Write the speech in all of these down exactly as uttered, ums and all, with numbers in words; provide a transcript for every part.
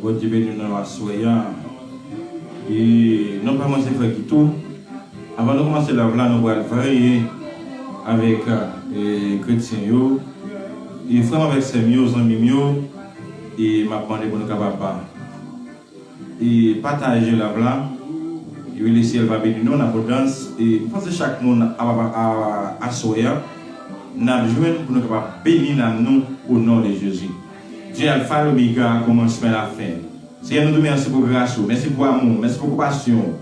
Bondye beni nou aswè a. E non pa mwen se frè Guito. Avan nou kòmanse live la, nou pral priyé avèk e, kretyen yo, e frè m avèk sè m yo, zanmi m yo, e m ap mande pou nou kapab e, pataje live la. E Lesyèl va beni nou an abondans. E m panse chak moun a, a, a, aswè a, n ap jwenn pou nou kapab beni nanm nou o non de Jezi. Dye Alfa e Omega, kòmansman e lafen. Senyè, nou di w mèsi pou gras ou, mèsi pou amou w, mèsi pou konpasyon w,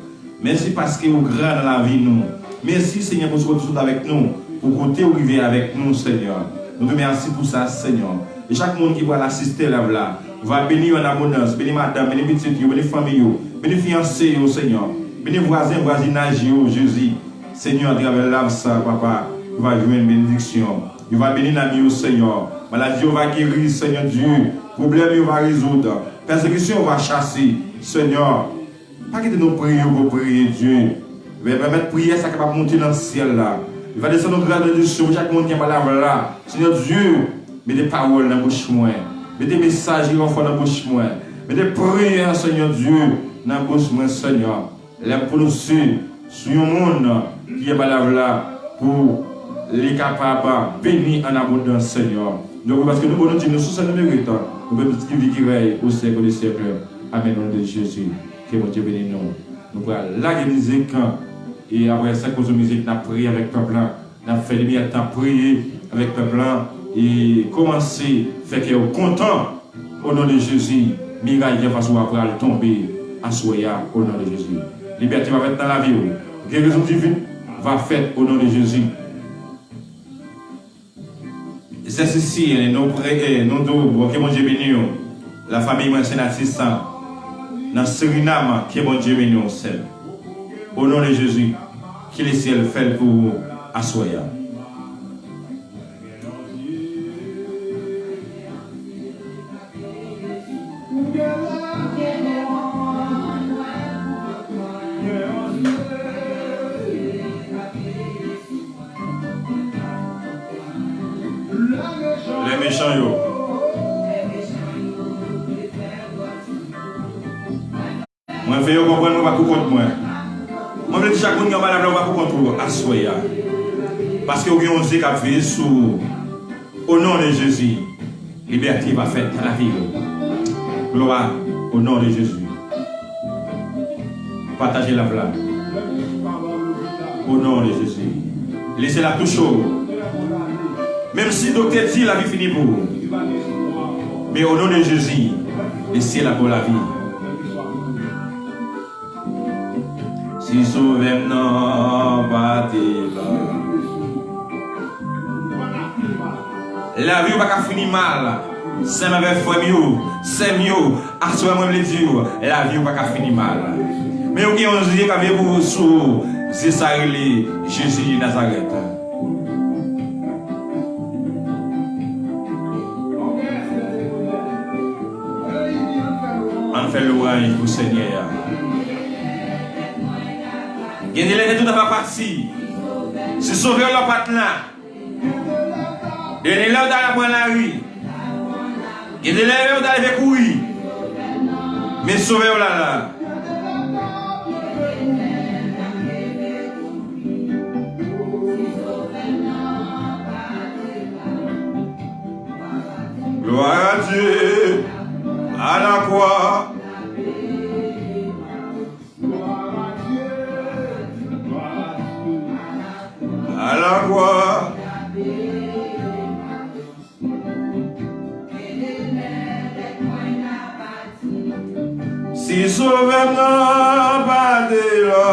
mèsi paske ou gra nan lavi nou. Mèsi, Senyè, pou sou sot avèk nou, pou kote ou rive avèk nou, Senyè. Nou di w mèsi pou sa, Senyè. E chak moun ki pral asiste live la, ou va beni yo an abondans, beni madanm, beni pitit yo, beni fanmi yo, beni fiyanse yo, Senyè. Beni vwazen, vwazinaj yo, Jezi. Senyè, atravè live sa, papa, yo va jwenn benediksyon. Yo va beni nanm yo, Senyè. Maladi yo va geri, Senyè Dye. Pwoblèm yo va rezoud. Pèsekisyon yo va chase, Senyè. Pa kite nou priye pou priye, Dye. Men pèmèt priyè sa kapab monte nan syèl la. Li va desann yon gras benediksyon pou chak moun ki anba live la. Senyè Dye, mete pawòl nan bouch mwen. Mete mesaj ki konfò nan bouch mwen. Mete priyè, Senyè Dye, nan bouch mwen, Senyè. Lè m pwononse sou yon moun ki anba live la pou li kapab beni an abondans, Senyè. Donk, paske nou bon, nou di nou sou sèl nou merit, nou pèmèt ki vi ki rèy o syèk de syèk. Amèn, o non de Jezi. Ke Bondye beni nou. Nou pral lage mizik, e apre senk moso mizik, n ap priye avèk pèp la. N ap fè limyè tan priye avèk pèp la e kòmanse fè kè yo kontan. O non de Jezi, miray ki anfas ou a pral tonbe aswè a, o non de Jezi. Libète va fèt nan lavi w. Gerison divin va fèt, o non de Jezi. Sè Sisi, nou pre, nou di w, ke Bondye beni w. Lafanmi mwen, Sen Atis, nan Sirinam, ke Bondye beni w, sè m. O non de Jezi, ke Lesyèl fè l pou ou aswè a. Lè mechan yo. Mwen vle yo konprann mwen pa pou kont mwen. Mwen vle di chak moun ki anba live la, ou pa pou kont ou aswè a. Paske ou gen yon zye k ap veye sou ou. O non de Jezi, libète va fèt nan lavi yo. Glwa, o non de Jezi. Pataje live la. O non de Jezi. Lesyèl ap touche w. Menm si doktè di lavi fini pou ou. Men o non de Jezi, lesyèl ap ba w lavi. Si Sovè m nan pa te la. Lavi w pa ka fini mal. Sè m avèk frè m yo, sè m yo, aswè mwen vle di w, lavi w pa ka fini mal. Men yo gen yon zye k ap veye pou ou sou ou, zye sa rele Jezi de Nazarèt. Ann fè lwanj pou Senyè a. Gen de lè gen tout ap pati. Si Sovè w la pa t la, gen de lè w ta al pran lari. Gen de lè w ta leve kouri. Men Sovè w la la. Gloire à Dieu, à la croix. À la croix. Si Sovè m nan pa te la,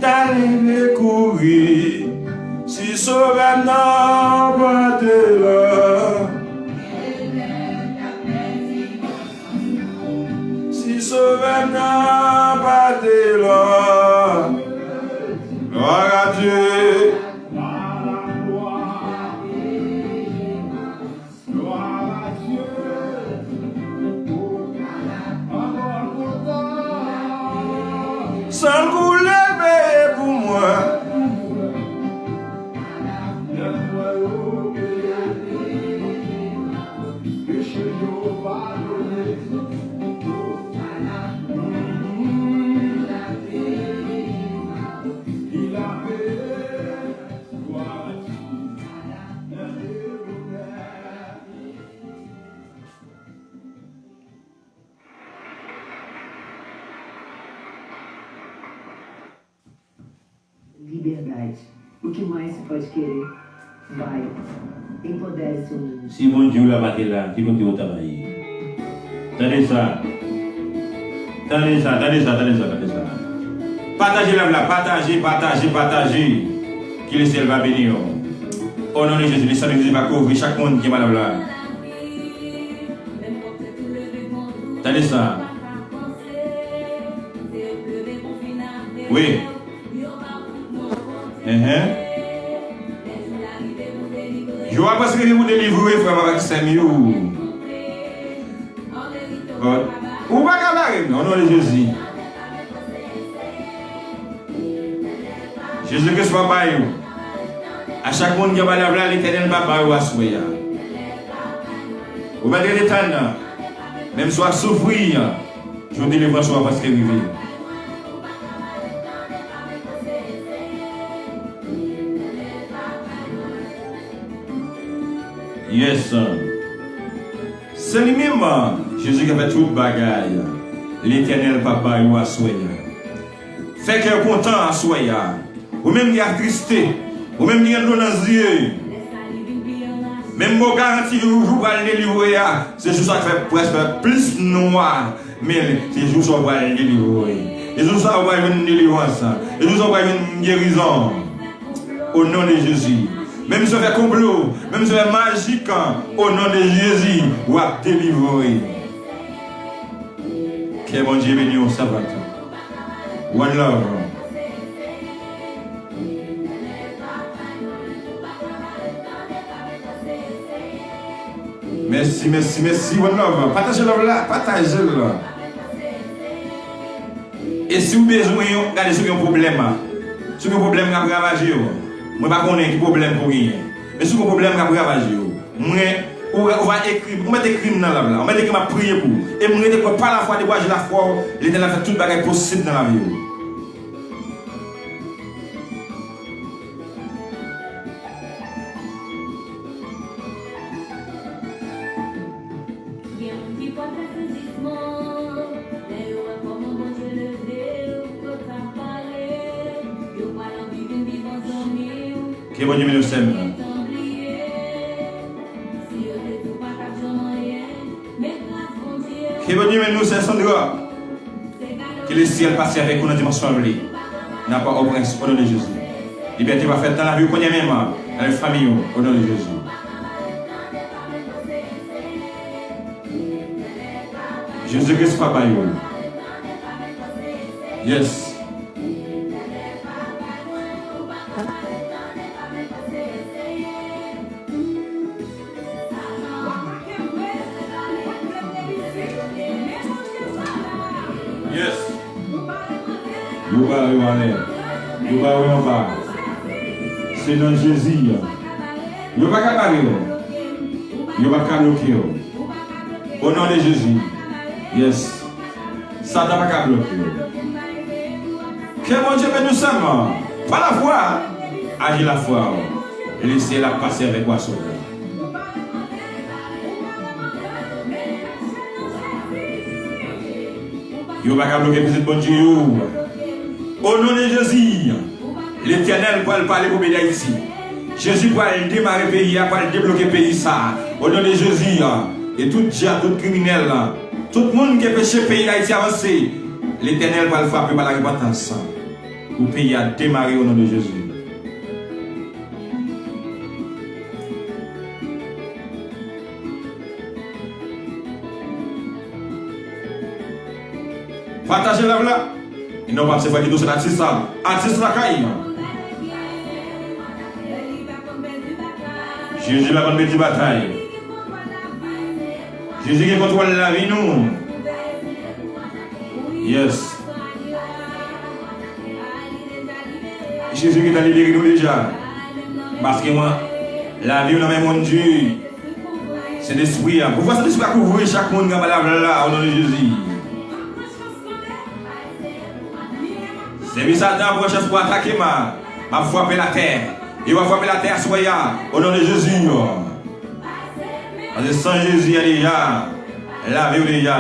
ta leve kouri. Si Sovè m nan pa te la, si Sovè m nan pa te la, gloire à Dieu. O que mais se pode querer? Vai, empodere seu mundo. Si Bondye w la pa te la, ki kote w ta va ye? Tande sa. Tande sa, tande sa, tande sa, tande sa. Pataje live la, pataje, pataje, pataje. Ke Lesyèl va beni w. O non de Jezi, lesanm de Jezi va kouvri chak moun ki malad la. Tande sa. Wi. Enhen. Jou a prèske rive pou delivre w, frè m avèk sè m yo. Ou pa ka bare m, non, o non de Jezi. Jezi Kris pa bay ou. A chak moun ki ap pale avè l, Letènèl pa bay ou aswè a. Ou mèt rete tann nan. Menm si w ap soufri, jou delivrans ou a prèske rive. Yes. Se li menm, Jezi ki fè tout bagay. Letènèl p ap bay ou aswè a. Fè kè w kontan aswè a. Ou menm ki atriste, ou menm ki gen dlo nan zye, men m ba w garanti, yon jou pral delivre a, se jou sa k fè prèske plis nwa, men se jou sa w pral delivre. Se jou sa w pral jwenn delivrans. Se jou sa w pral jwenn gerizon. O non de Jezi. Menm si w fè konplo, menm si w fè majik, o non de Jezi, w ap delivre. Ke Bondye beni w, Savat. One love. Mèsi, mèsi, mèsi. One love. Pataje love la, pataje l. E si w bezwen yon, gade si w gen yon pwoblèm. Si w gen yon pwoblèm k ap ravaje w. Mwen pa konnen ki pwoblèm ke w genyen. Men si w gen yon pwoblèm k ap ravaje w. Mwen, ou, ou va ekri, ou mèt ekri m nan live la. Ou mèt ekri m ap priye pou ou. E m rete kwè pa lafwa, depi w aji lafwa w, Letènèl ap fè tout bagay posib nan lavi w. Gen moun ki pral fè sezisman, lè yo wè kòman Bondye leve w, yo t ap pale, yo pral anvi vin pi bon zanmi w. Ke Bondye beni w, sè m. Yo gentan bliye, si yo te di w pa t ap janm anyen, men gras Bondye. Ke Bondye beni w, sè Sandra. Ke Lesyèl pase avèk ou nan dimansyon l vle. Nan pa o prens, o non de Jezi. Libète va fèt nan lavi w kounye a menm, nan fanmi w, o non de Jezi. Jezi Kris pa bay ou. Yes. Yes. Yo bare w anlè. Yo bare w anba. Se nan Jezi. Yo pa ka bare w. Yo pa ka bloke w. O non de Jezi. Yes. Satan pa ka bloke w. Ke Bondye beni w sèlman. Pa lafwa, aji lafwa w. Lesyèl ap pase avèk ou aswè. Yo pa ka bloke pitit Bondye yo. O non de Jezi. Letènèl pral pale pou peyi Dayiti. Jezi pral demare peyi a, pral debloke peyi sa a. O non de Jezi, e tout djab, tout kriminèl, tout moun ki anpeche peyi Dayiti avanse, Letènèl pral frape pa larepantans pou peyi a demare o non de Jezi. Pataje live la. E non pa se frè ki tou se atis la. Atis lakay. Jezi pa konn pèdi batay. Jezi gen kontwòl lavi nou. Yes. Jezi gentan libere nou deja. Paske mwen, lavi w nan men Bondye. Sentespri a. Pouvwa Sentespri a kouvri chak moun ki anba live la, o non de Jezi. Sèvis Satan pran chans pou atake m a. M ap frape latè. Yo va frape latè aswè a, o non de Jezi. Paske san Jezi a deja lave w deja.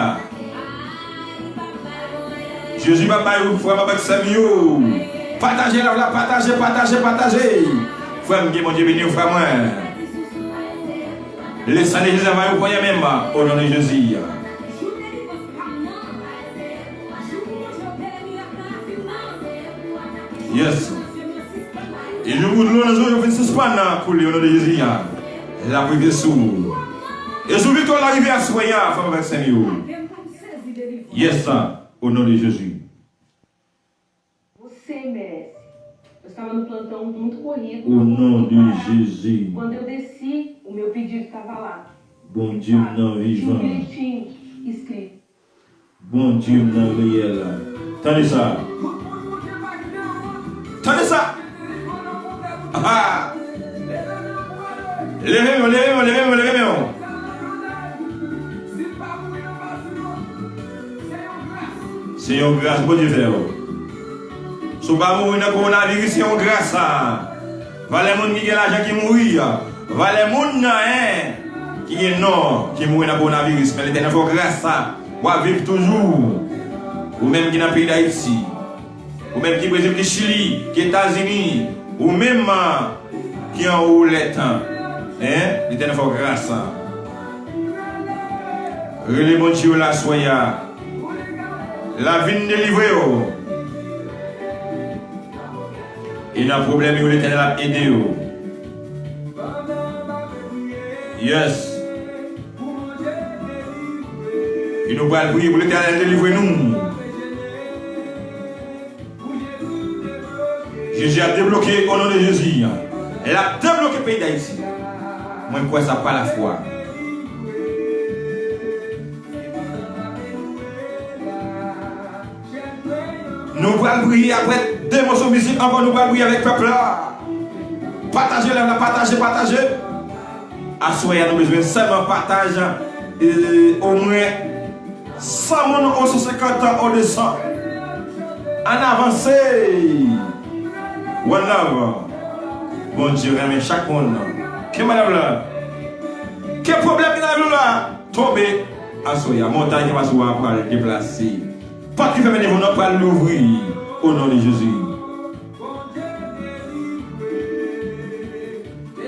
Jezi pa bay ou frè m avèk sè m yo. Pataje live la, pataje, pataje, pataje. Frè m, ke Bondye beni w, frè mwen. Le sang de Jésus va vous prendre même, au nom de Jésus. Yes. E jou pou dlo nan zòn yo fin sispann koule, au nom de Jésus. Lapli vin sou. E jou viktwa la rive aswè a, frè m avèk sè m yo. Yes, au nom de Jésus. Você merece. Eu estava no plantão muito corrido. Au nom de Jésus. Quando eu desci, o meu pedido estava lá. Bondye m nan vivan. Tinha um bilhetinho escrito. Bondye m nan reyèl. Tande sa. Tande sa. Ah. Leve men w, leve men w, leve men w, leve men w. Se yon gras Bondye fè w. Si w pa mouri nan kowonaviris, se yon gras sa. Valè moun ki gen lajan ki mouri. Valè moun nan, en, ki gen non ki mouri nan kowonaviris. Men Letènèl fè w gras sa. W ap viv toujou. Ou menm ki nan peyi Dayiti. Ou menm ki Brezil, ki Chili, ki Etazini. Ou menm, ah, ki anwo woulèt, en, Letènèl fè w gras. Rele Bondye w la aswè a. L ap vin delivre w. E nan pwoblèm yo, Letènèl ap ede w. Yes. E nou pral priye pou Letènèl delivre nou. Jezi ap debloke, o non de Jezi. L ap debloke peyi Dayiti. Mwen kwè sa pa lafwa. Nou pral priye apre de moso mizik ankò, nou pral priye avèk pèp la. Pataje live la, pataje, pataje. Aswè a, nou bezwen sèlman pataj, e, omwen san moun ou san senkant an o desan. Ann avanse. One love. Bondye renmen chak moun. Ke malad la. Ke pwoblèm ki nan lavi w la tonbe. Aswè a, montay ki anba sou a pral deplase. Pòt ki fèmen devan nou pral louvri. O non de Jezi.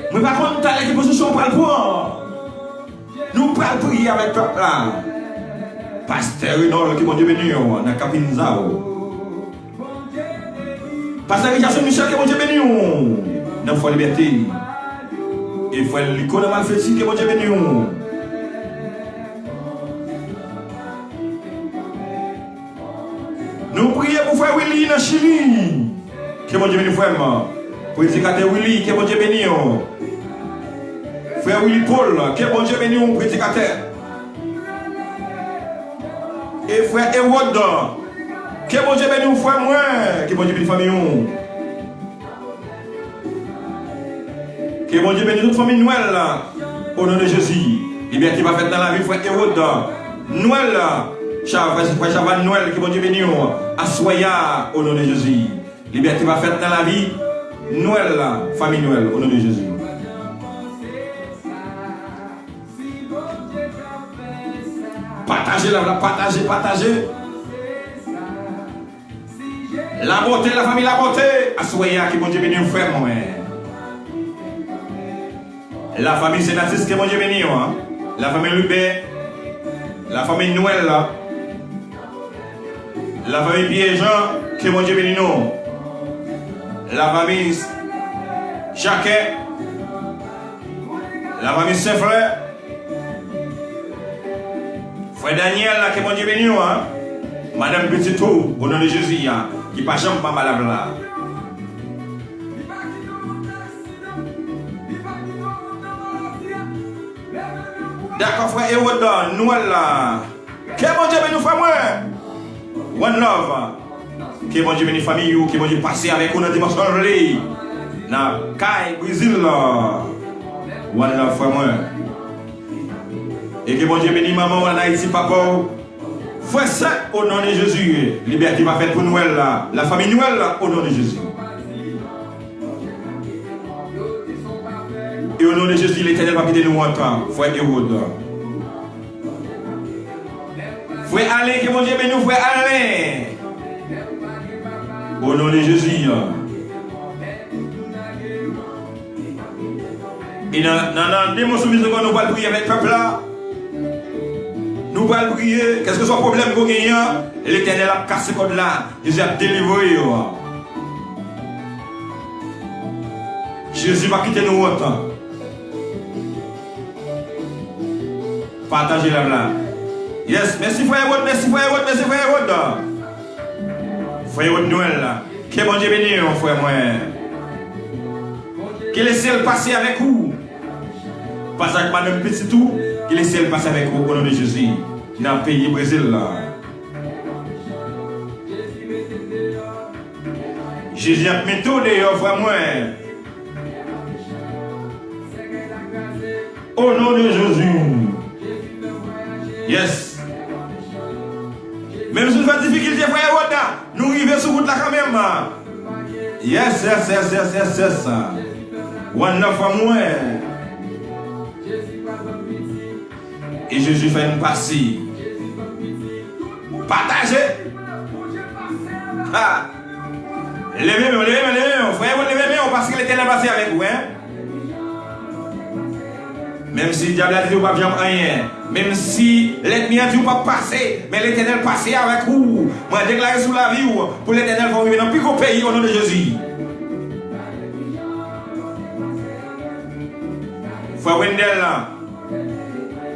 Mwen pa konn talè ki pozisyon w pral pran. Nou pral priye avèk pèp la. Pastè Renòl, ke Bondye beni w nan Kapinzao. Pastè Richardson Michel, ke Bondye beni w nan Fò Libète. E frè Liko nan Malfeti, ke Bondye beni w. Nou priye pou frè Willy nan Chili. Ke Bondye beni frè m. Predikatè Willy, ke Bondye beni w. Frè Willy Paul, ke Bondye beni w, predikatè. E frè Ewod, ke Bondye beni w, frè mwen. Ke Bondye beni fanmi w. Ke Bondye beni tout fanmi Nwèl la, o non de Jezi. Libète va fèt nan lavi frè Ewod Nwèl la. Cha-, frè, frè Chaval Nwèl, ke Bondye beni w aswè a, o non de Jezi. Libète va fèt nan lavi Nwèl la, fanmi Nwèl, o non de Jezi. Pataje live la, pataje, pataje. Labonte, lafanmi Labonte, aswè a ke Bondye beni w frè mwen. Lafanmi Senatis, ke Bondye beni w. Lafanmi Lubè, lafanmi Nwèl la, lafanmi Pyè Jan, ke Bondye beni nou. Lafanmi Jakè, lafanmi Senflè, Frè Daniel la, ke Bondye beni w, an. Madanm Petito, o non de Jezi, an, ki pa janm pa malad la. Dakò, frè Ewod Nwèl la. Ke Bondye beni w, frè mwen. One love. Ke Bondye beni fanmi ou, ke Bondye pase avèk ou nan dimansyon l vle. Nan kay Brezil la. One love, frè mwen. E ke Bondye beni manman w ann Ayiti, papa w. Frè, sè, o non de Jezi, libète va fèt pou Nwèl la. Lafanmi Nwèl la, o non de Jezi. E o non de Jezi, Letènèl p ap kite nou wont, frè Ewod. Frè Alen, ke Bondye beni w, frè Alen. O non de Jezi. E nan, nan, nan de mo sou mizik nou pral priye avèk pèp la. Nou pral priye, kèlkeswa pwoblèm ke w genyen an, Letènèl ap kase kòd la. Jezi ap delivre yo. Jezi pa kite nou wont. Pataje live la. Yes, mèsi frè Rod, mèsi frè Rod, mèsi frè Rod. Frè Rod Nwèl la. Ke Bondye beni w, frè mwen. Ke lesyèl pase avèk ou. Pase ak madanm pitit ou. Ke lesyèl pase avèk ou, o non de Jezi. Nan peyi Brezil la. Jezi ap mete w deyò, frè mwen. O non de Jezi. Yes. Menm si nou fè difikilte, frè Rod, nou rive sou wout la kanmenm. Yes, yes, yes, yes, yes, yes. One love, frè mwen. E Jezi fè n pase. Pataje. Ha. Leve men w, leve men w, leve men w. Frè yo, leve men w, paske Letènèl pase avèk ou, en. Menm si dyab la di w p ap janm anyen, menm si lènmi an di w p ap pase, men Letènèl pase avèk ou. Mwen deklare sou lavi w, pou Letènèl fè w rive nan pi gwo peyi, o non de Jezi. Frè Wendèl la,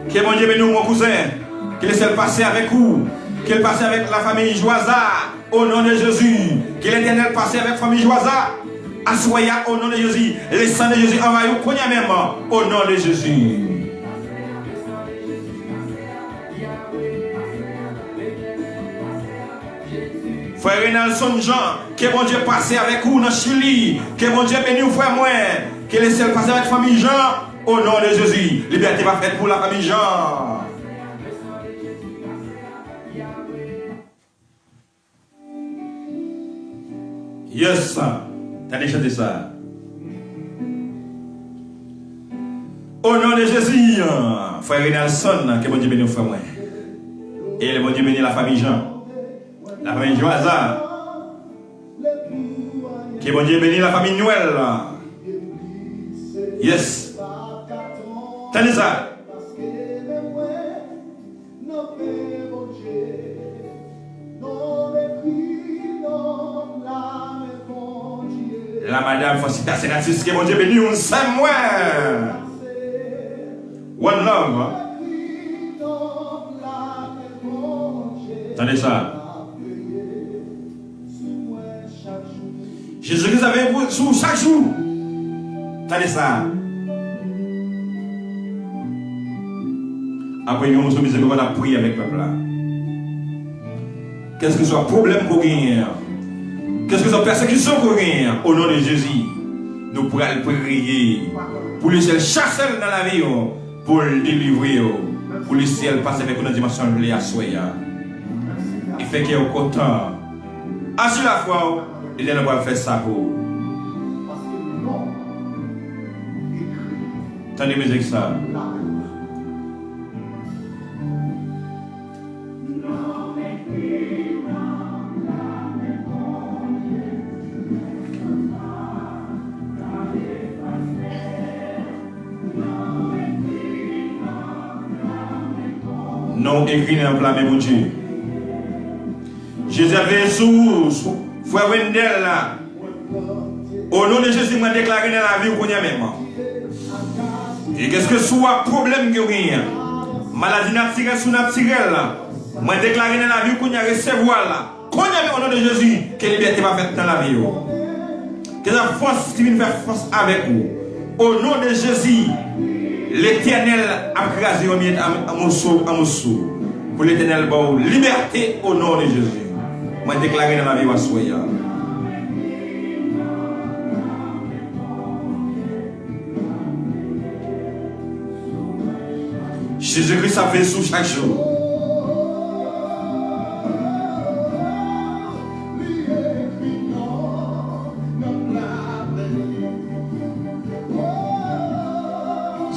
ke Bondye beni w, mon kouzen. Ke Lesyèl pase avèk ou. Ke l pase avèk lafanmi Jwaza, o non de Jezi. Ke Letènèl pase avèk fanmi Jwaza. Aswè a, o non de Jezi. Le san de Jezi anvayi w kounye a menm, o non de Jezi. Frè Renalson Jean, ke Bondye pase avèk ou nan Chili. Ke Bondye beni w, frè mwen. Ke Lesyèl pase avèk fanmi Jean, o non de Jezi. Libète va fèt pou lafanmi Jean. Yes. Tande chante sa. O non de Jezi, frè Renalson, ke Bondye beni w, frè mwen. E Bondye beni lafanmi Jean. Lafanmi Jwaza. Ke Bondye beni lafanmi Nwèl. Yes. Tande sa. La madam Francita Senatus, ke Bondye beni w, sè mwen. One love. Tande sa. Jezi Kris ap veye sou w chak jou. Tande sa. Apre yon moso mizik, nou pral ap priye avèk pèp la. Kèlkeswa pwoblèm ke w genyen an, kèlkeswa pèsekisyon ke w genyen an, o non de Jezi, nou pral priye pou Lesyèl chase l nan lavi w, pou l delivre w, pou Lesyèl pase avèk ou nan dimansyon l vle aswè a. E fè kè w kontan. Aji lafwa w, Letènèl pral fè sa pou ou. Tande mizik sa. Non w ekri nan pla men Bondye. Jezi ap veye sou ou, sou frè Wendèl la. O non de Jezi, mwen deklare nan lavi w kounye a menm. E kèlkeswa pwoblèm ke w genyen, maladi natirèl, sinatirèl, mwen deklare nan lavi w kounye a, resevwa l. Kounye a menm, o non de Jezi, ke libète va fèt nan lavi w. Ke sa fòs ki vin fè fòs avèk ou. O non de Jezi, Letènèl ap kraze yo an myèt, an, an moso, an moso. Pou Letènèl ba w libète, o non de Jezi. Mwen deklare nan lavi w aswè a. Jezi Kris ap veye sou w chak jou.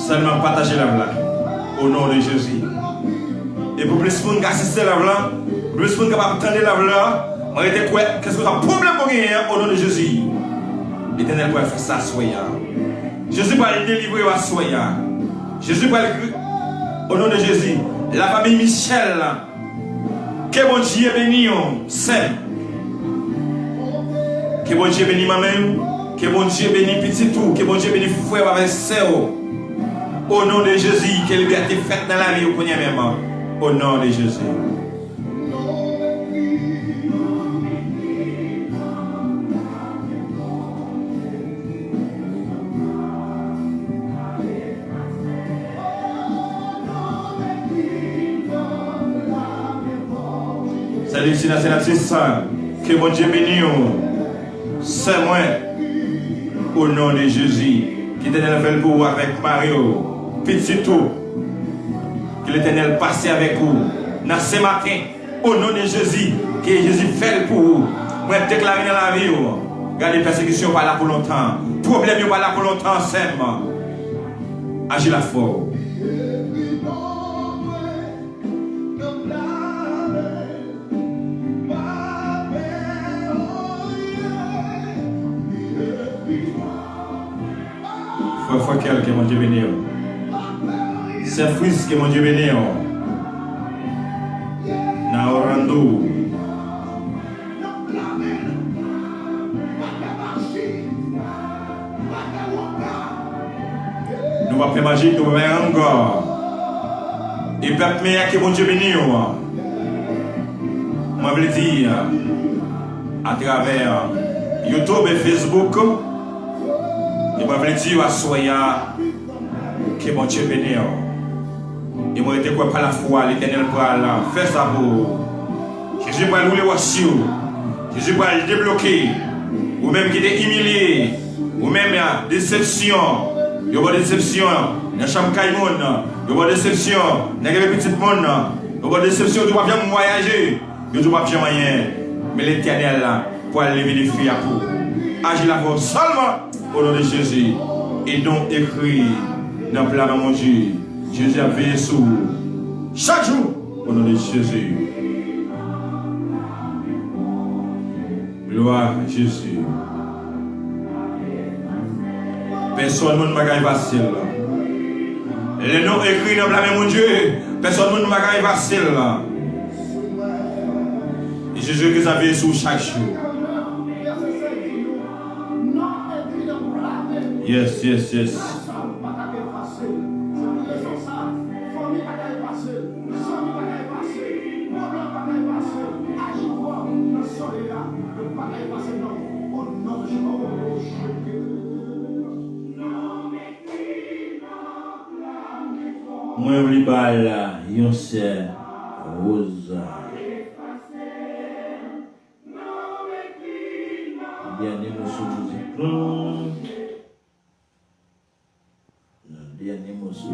Sèlman pataje live la. O non de Jezi. E pou plis moun ka asiste live la, pou plis moun kapab tande live la, Mwen rete kwè, kèlkeswa pwoblèm ou genyen an, o non de Jezi, Letènèl pral fè sa aswè a. Jezi pral delivre w aswè a. Jezi pral gri-, o non de Jezi. Lafanmi Michel, ke Bondye beni w, sè m. Ke Bondye beni manman w. Ke Bondye beni pitit ou. Ke Bondye beni frè w avèk sè w. O non de Jezi, ke libète fèt nan lavi w kounye a menm. O non de Jezi. Salut, Sina Senatus, ke Bondye beni w, sè mwen, o non de Jezi. Ke Letènèl fè l pou ou avèk mari w, pitit ou. Ke Letènèl pase avèk ou nan se maten. O non de Jezi, ke Jezi fè l pou ou. Mwen deklare nan lavi w, gade, pèsekisyon pa la pou lontan. Pwoblèm yo pa la pou lontan, sè m. Aji la fò. Frè Frankel, ke Bondye beni w. Sè Fritz, ke Bondye beni w. Nan Orlando. Nou p ap fè majik, nou p ap fè ranga. E pèp mwen an, ke Bondye beni w. Mwen vle di, atravè YouTube e Facebook, e mwen vle di w aswè a, ke Bondye beni w. E mwen rete kwè pa lafwa, Letènèl pral fè sa pou ou. Jezi pral woule wòch sou ou. Jezi pral debloke. Ou menm ki te imilye, ou menm, desepsyon. Yo ba w desepsyon nan chanm kay moun. Yo ba w desepsyon nan gade pitit moun. Yo ba w desepsyon, ou di w p ap janm vwayaje. Yo di w p ap janm anyen. Men Letènèl la pral leve defi a pou ou. Aji la pou ou sèlman, o non de Jezi. E non ekri nan pla men Bondye. Jezi ap veye sou ou chak jou, o non de Jezi. Glwa a Jezi. Pèsòn moun pa ka efase l. Lè non ekri nan pla men Bondye, pèsòn moun pa ka efase l. E Jezi Kris ap veye sou ou chak jou. Yes, yes, yes. Mwen vle ba l yon sè Roz. Dènye moso mizik lan. Nan dènye moso.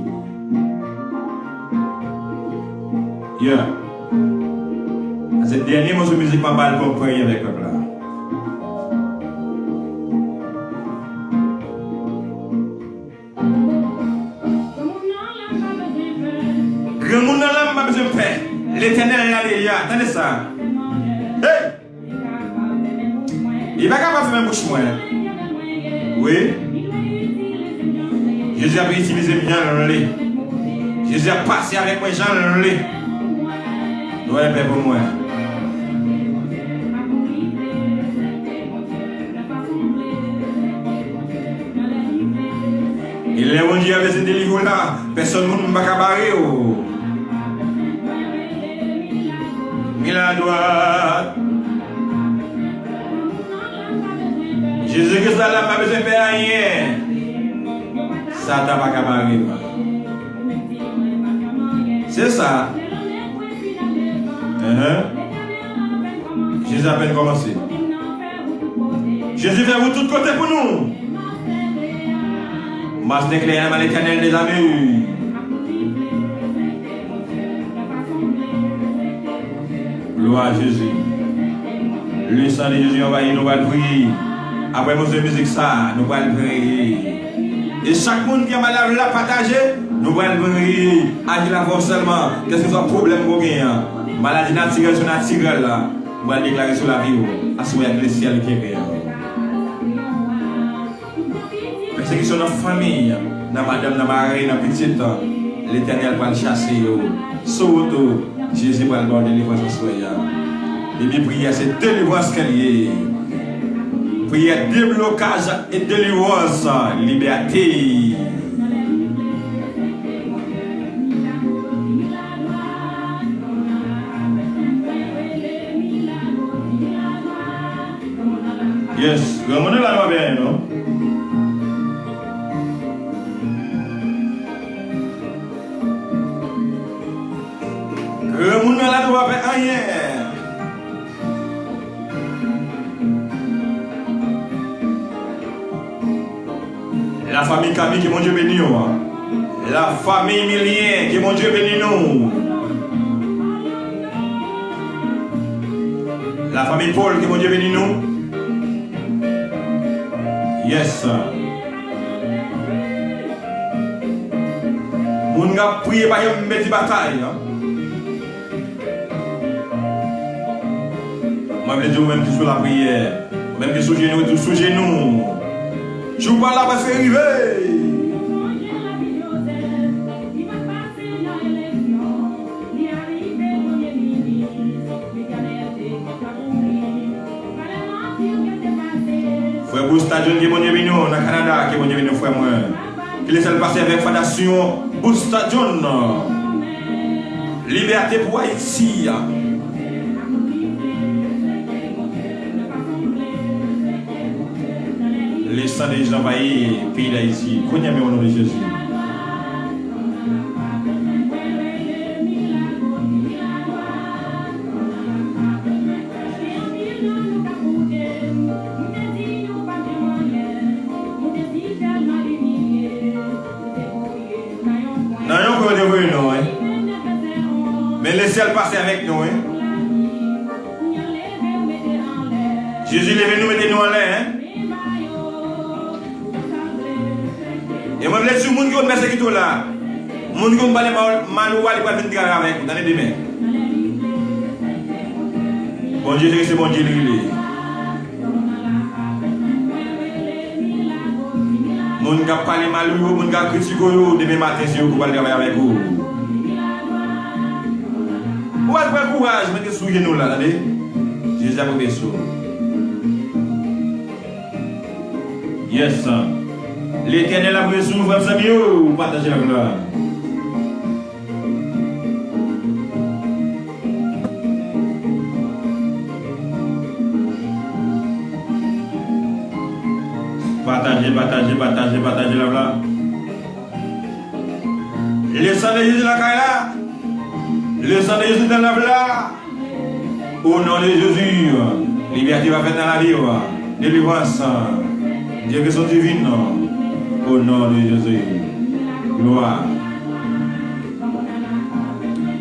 Yeah. Se dènye moso mizik mwen ba l pou premye avèk pèp la. Granmoun nan la m pa bezwen pè. Letènèl la deja. Tande sa. Hey! Li pa kapab fèmen bouch mwen. Wi. Jezi ap itilize m jan l vle. Jezi ap pase avèk mwen jan l vle. Nou wè pè pou mwen. E lè Bondye ap vle delivre w la, pèsòn moun pa ka bare w. Mi la dwat. Jezi Kris la, la pa bezwen pè anyen. Satan pa ka bare m. Se sa. Enhen. Jezi apèn kòmanse. Jezi fè wout tout kote pou nou. Mas deklè nan Letènèl dezame. Glwa a Jezi. Le san de Jezi anvayi nou, pral priye. Apre moso mizik sa, nou pral priye. E chak moun ki anba live la, pataje, nou pral priye. Aji la fò sèlman, kèlkeswa pwoblèm ou genyen an. Maladi natirèl, sou natirèl la. Mwen deklare sou lavi w, aswè a ke lesyèl kenbe w. Pèsekisyon nan fanmi, nan madanm, nan mari, nan pitit, Letènèl pral chase yo. Sou wout ou, Jezi pral ba w delivrans aswè a. Epi priyè se delivrans ke l ye. Priyè deblokaj e delivrans, libète. Yes, granmoun nan la nou ap fè anyen non. Granmoun nan la nou ap fè anyen. La famille Camille, ke Bondye beni w. La famille Milien, ke Bondye beni nou. La famille Paul, ke Bondye beni nou. Yes. Moun k ap priye pa janm pèdi batay. Mwen vle di ou menm ki sou lapriyè, ou menm ki sou jenou, rete sou jenou. Jou pa la prèske rive. Frè Busta John, ke Bondye beni w nan Kanada, ke Bondye beni w, frè mwen. Ke lesyèl pase avèk fondasyon Busta John. Libète pou Ayiti. Le san de Jezi anvayi peyi Dayiti. Kounye a menm, o non de Jezi. Nan yon kwen yo te voye nou, wi. Men lesyèl pase avèk nou, wi. Jezi leve nou, mete nou anlè, wi. E mwen vle di w, moun ki konn pèsekite w la, moun ki konn pale mal, mal ou a, li pral vin travay avèk ou, tande byen. Bondye se, se Bondye li rele. Moun k ap pale mal ou yo, moun k ap kritike w yo, demen maten se yo ki pral travay avèk ou. Ou al pran kouraj, mete sou jenou w la, tande. Jezi ap rive sou ou. Yes. Letènèl ap rive sou ou, frè m, sè m yo, pataje lavi la. Pataje, pataje, pataje, pataje lavi la. Le san de Jezi nan kay la. Le san de Jezi nan lavi la. O non de Jezi, libète va fèt nan lavi w. Delivrans, gerizon divin. O non de Jezi. Glwa.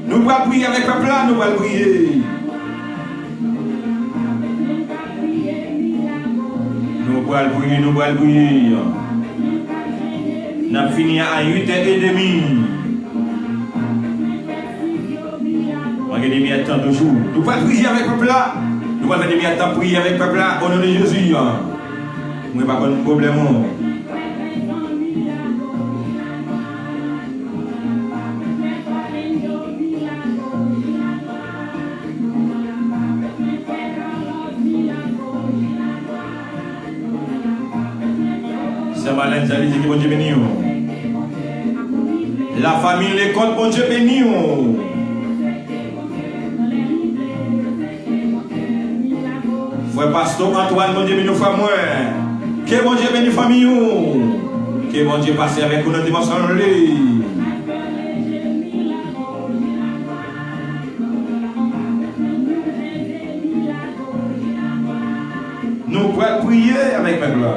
Nou pral priye avèk pèp la, nou pral priye. Nou pral priye, nou pral priye. N ap fini a uit è edmi. Mwen gen de minit tan toujou. Nou pral priye avèk pèp la. Nou pral fè de minit tan priye avèk pèp la, o non de Jezi. Mwen pa konn pwoblèm ou. Sè Malèn Zali di ke Bondye beni w. La famille Lecoq, Bondye beni w. Frè Pastè Antoine, Bondye beni w, frè mwen. Ke Bondye beni fanmi w. Ke Bondye pase avèk ou nan dimansyon li. Nou pral priye avèk pèp la.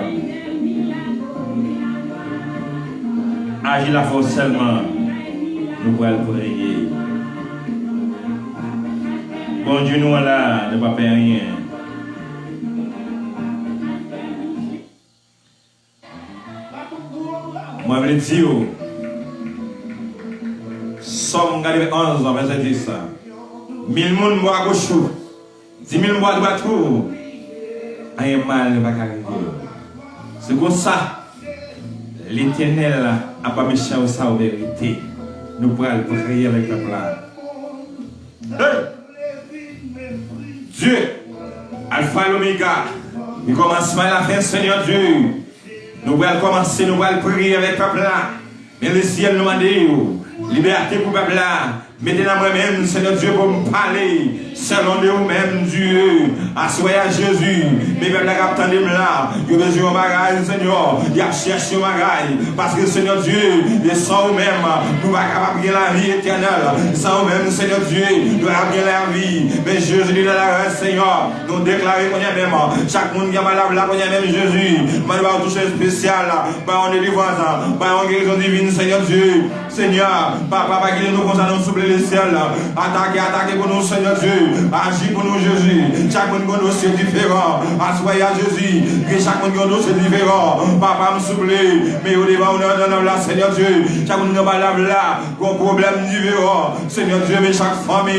Aji la fè w sèlman. Nou pral priye. Bondye nou an la, nou pa pè anyen. Mwen vle di w, Sòm katrevenn onz, vèsè dis. Mil moun bò agoch ou, Di mil mwa dwat ou, anyen mal pa ka rive w. Se konsa, Letènèl ap ba mechan yo sa yo merite. Nou pral priye avèk pèp la. Hey! Dye, Alfa e Omega, li kòmansman e lafen, Senyè Dye. Nou pral kòmanse, nou pral priye avèk pèp la. Men lesyèl, nou mande w libète pou pèp la. Mete nan mwen menm, Senyè Dye, pou m pale selon de ou menm, Dye. Aswè a, Jezi, men pèp la k ap tande m la, yo bezwen yon bagay, Senyè. Y ap chèche yon bagay. Paske, Senyè Dye, e san ou menm, nou pa kapab gen lavi etènèl. San ou menm, Senyè Dye, nou pa kapab gen lavi. Men Jezi, li nan larèt, Senyè. Nou deklare kounye a menm, chak moun ki anba lav la kounye a menm, Jezi, mande ba yon touche espesyal, ba yon delivrans, ba yon gerizon divin, Senyè Dye. Senyè, papa, pa kite nou konsa non, souple lesyèl. Atake, atake pou nou, Senyè Dye. Aji pou nou, Jezi. Chak moun gen yon dosye diferan. Aswè a, Jezi, gen chak moun gen yon dosye diferan. Papa, m souple, men yo devan ou nan, nan, nan la, Senyè Dye. Chak moun ki anba lav la, gen yon pwoblèm diferan. Senyè Dye, men chak fanmi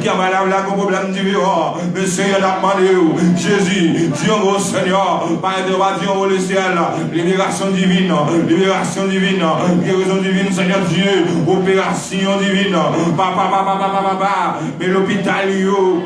ki anba lav la, gen yon pwoblèm diferan. Men Senyè, n ap mande w, Jezi, di yon mo, Senyè. Parèt yo pa di yon mo, lesyèl. Liberasyon divin, liberasyon divin, gerizon divin, Senyè Dye, operasyon divin. Papa, papa, papa, papa, papa, men lopital yo.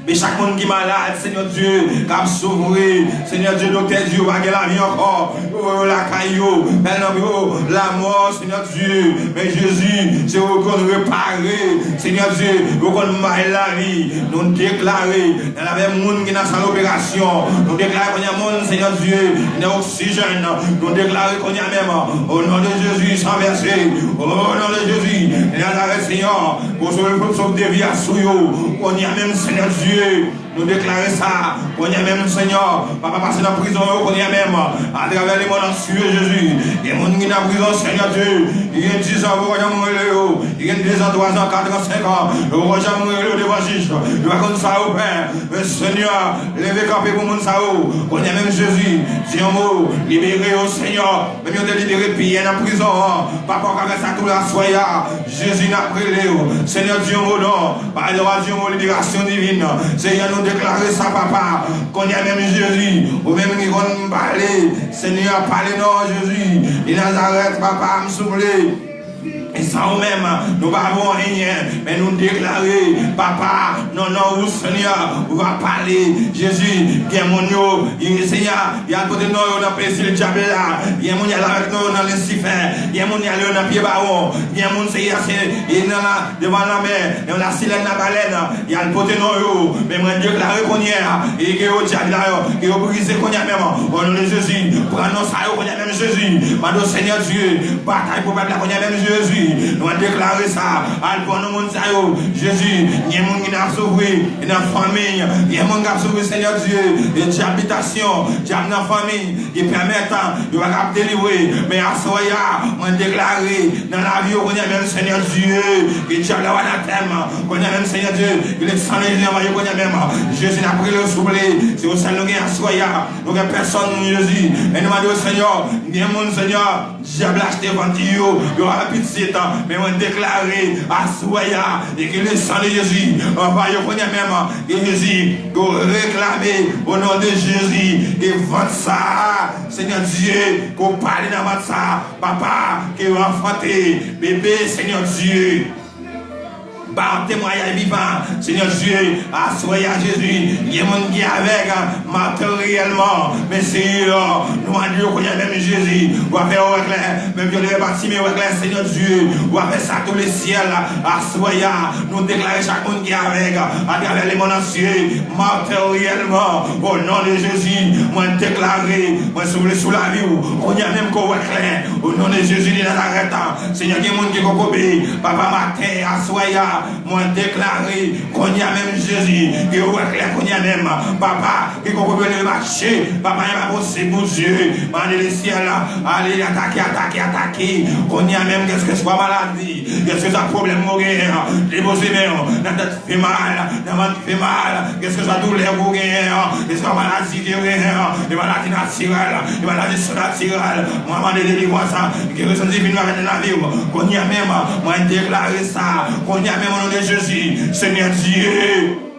Men chak moun ki malad, Senyè Dye, k ap soufri, Senyè Dye, doktè di yo pa gen lavi ankò. Yo voye yo lakay yo, men nan yo, lamò, Senyè Dye. Men Jezi, se ou konn repare, Senyè Dye, ou konn bay lavi. Nou deklare, nan lavi moun ki nan sal operasyon, nou deklare kounye a moun, Senyè Dye, nan oksijèn, nou deklare kounye a menm, o non de Jezi, san vèse, o non de Jezi, Nazarèt, Senyè, pou sove, pou sove devyasyon yo, kounye a menm, Senyè Dye. Nou deklare sa, kounye a menm, Senyè. Papa, pase nan prizon yo, kounye a menm. Atravè lemonn an, Senyè Jezi. Gen moun ki nan prizon, Senyè Dye. Gen dizan, yo pa janm rele yo. Gen dezan, twazan, katran, senkan. Yo pa janm rele yo devan jij. Yo pa konn sa yo fè. Men, Senyè, leve kanpe pou moun sa yo. Kounye a menm, Jezi. Di yon mo, libere yo, Senyè. Menm yo te libere Pyè nan prizon an. Papa, w ka fè sa tou aswè a. Jezi, n ap rele w. Senyè, di yon mo non. Pale w a di yon mo liberasyon divin. Senyè, nou deklare sa, papa. Kounye a menm Jezi, ou menm ki konn pale. Senyè, pale non, Jezi. De Nazarèt, papa, m souple. E san ou menm, nou pa vo anyen. Men nou deklare, papa, nan non ou, Senyè, ou va pale. Jezi, gen moun yo, Senyè, y al pote non yo nan pezil dyab la. Gen moun y al avèk non yo nan Lisifè. Gen moun y al yo nan pye bawon. Gen moun se y al se, e nan la, devan lanmè, nan lasilèn, labalèn. Y al pote non yo. Men mwen deklare kounye a, e ke yo dyab la yo, ke yo brize kounye a menm. O non de Jezi, pran non sa yo kounye a menm Jezi. Mande w Senyè Dye, batay pou pèp la kounye a menm Jezi. Mwen deklare sa, al pran non moun sa yo. Jezi, gen moun ki nan soufri, nan fanmi. Gen moun k ap soufri, Senyè Dye, e dyab bitasyon, dyab nan fanmi. Ki pèmèt yo pa kab delivre. Men aswè a, mwen deklare nan lavi yo kounye a menm, Senyè Dye, ke dyab la anatèm, kounye a menm, Senyè Dye, ke le san de Jezi anvayi yo kounye a menm. Jezi, n ap rele w souple. Se ou sèl nou gen aswè a. Nou gen pèsòn, Jezi. Men nou mande w, Senyè, gen moun, Senyè, dyab la achte vant yo, yo pa pitit, men mwen deklare aswè a, e ke le san de Jezi anvayi yo kounye a menm, ke Jezi, yo reklame, o non de Jezi, ke vant sa a, Senyè Dye, ke w pale nan vant sa a, papa, ke yo anfante bebe, Senyè Dye. Ba yon temwayaj vivan, Senyè Dye, aswè a Jezi, gen moun ki avèg materyèlman, men Senyè, nou mande w kounye a menm Jezi, w a fè yo wè klè, menm jan w te fè Batime wè klè, Senyè Dye, w a fè sa tou lesyèl, aswè a, nou deklare chak moun ki avèg, atravè lemonn antye, materyèlman, o non de Jezi, mwen deklare, mwen souple sou lavi w, kounye a menm ke w wè klè, o non de Jezi de Nazarèt, Senyè, gen moun ki kokobe, papa, maten, aswè a, mwen deklare, kounye a menm Jezi, ke w wè klè, kounye a menm, papa, ki kokobe leve mache, papa, enposib pou Dye, mande lesyèl, ale, atake, atake, atake, kounye a menm, kèlkeswa maladi, kèlkeswa pwoblèm ou genyen, depoze men w nan tèt fè mal, nan vant fè mal, kèlkeswa doulè ke w genyen an, kèlkeswa maladi ke w genyen an, de maladi natirèl, de maladi sinatirèl, mwen mande delivrans, gerizon divin nan lavi w, kounye a menm, mwen deklare sa, kounye a menm, o non de Jezi, Senyè Dye.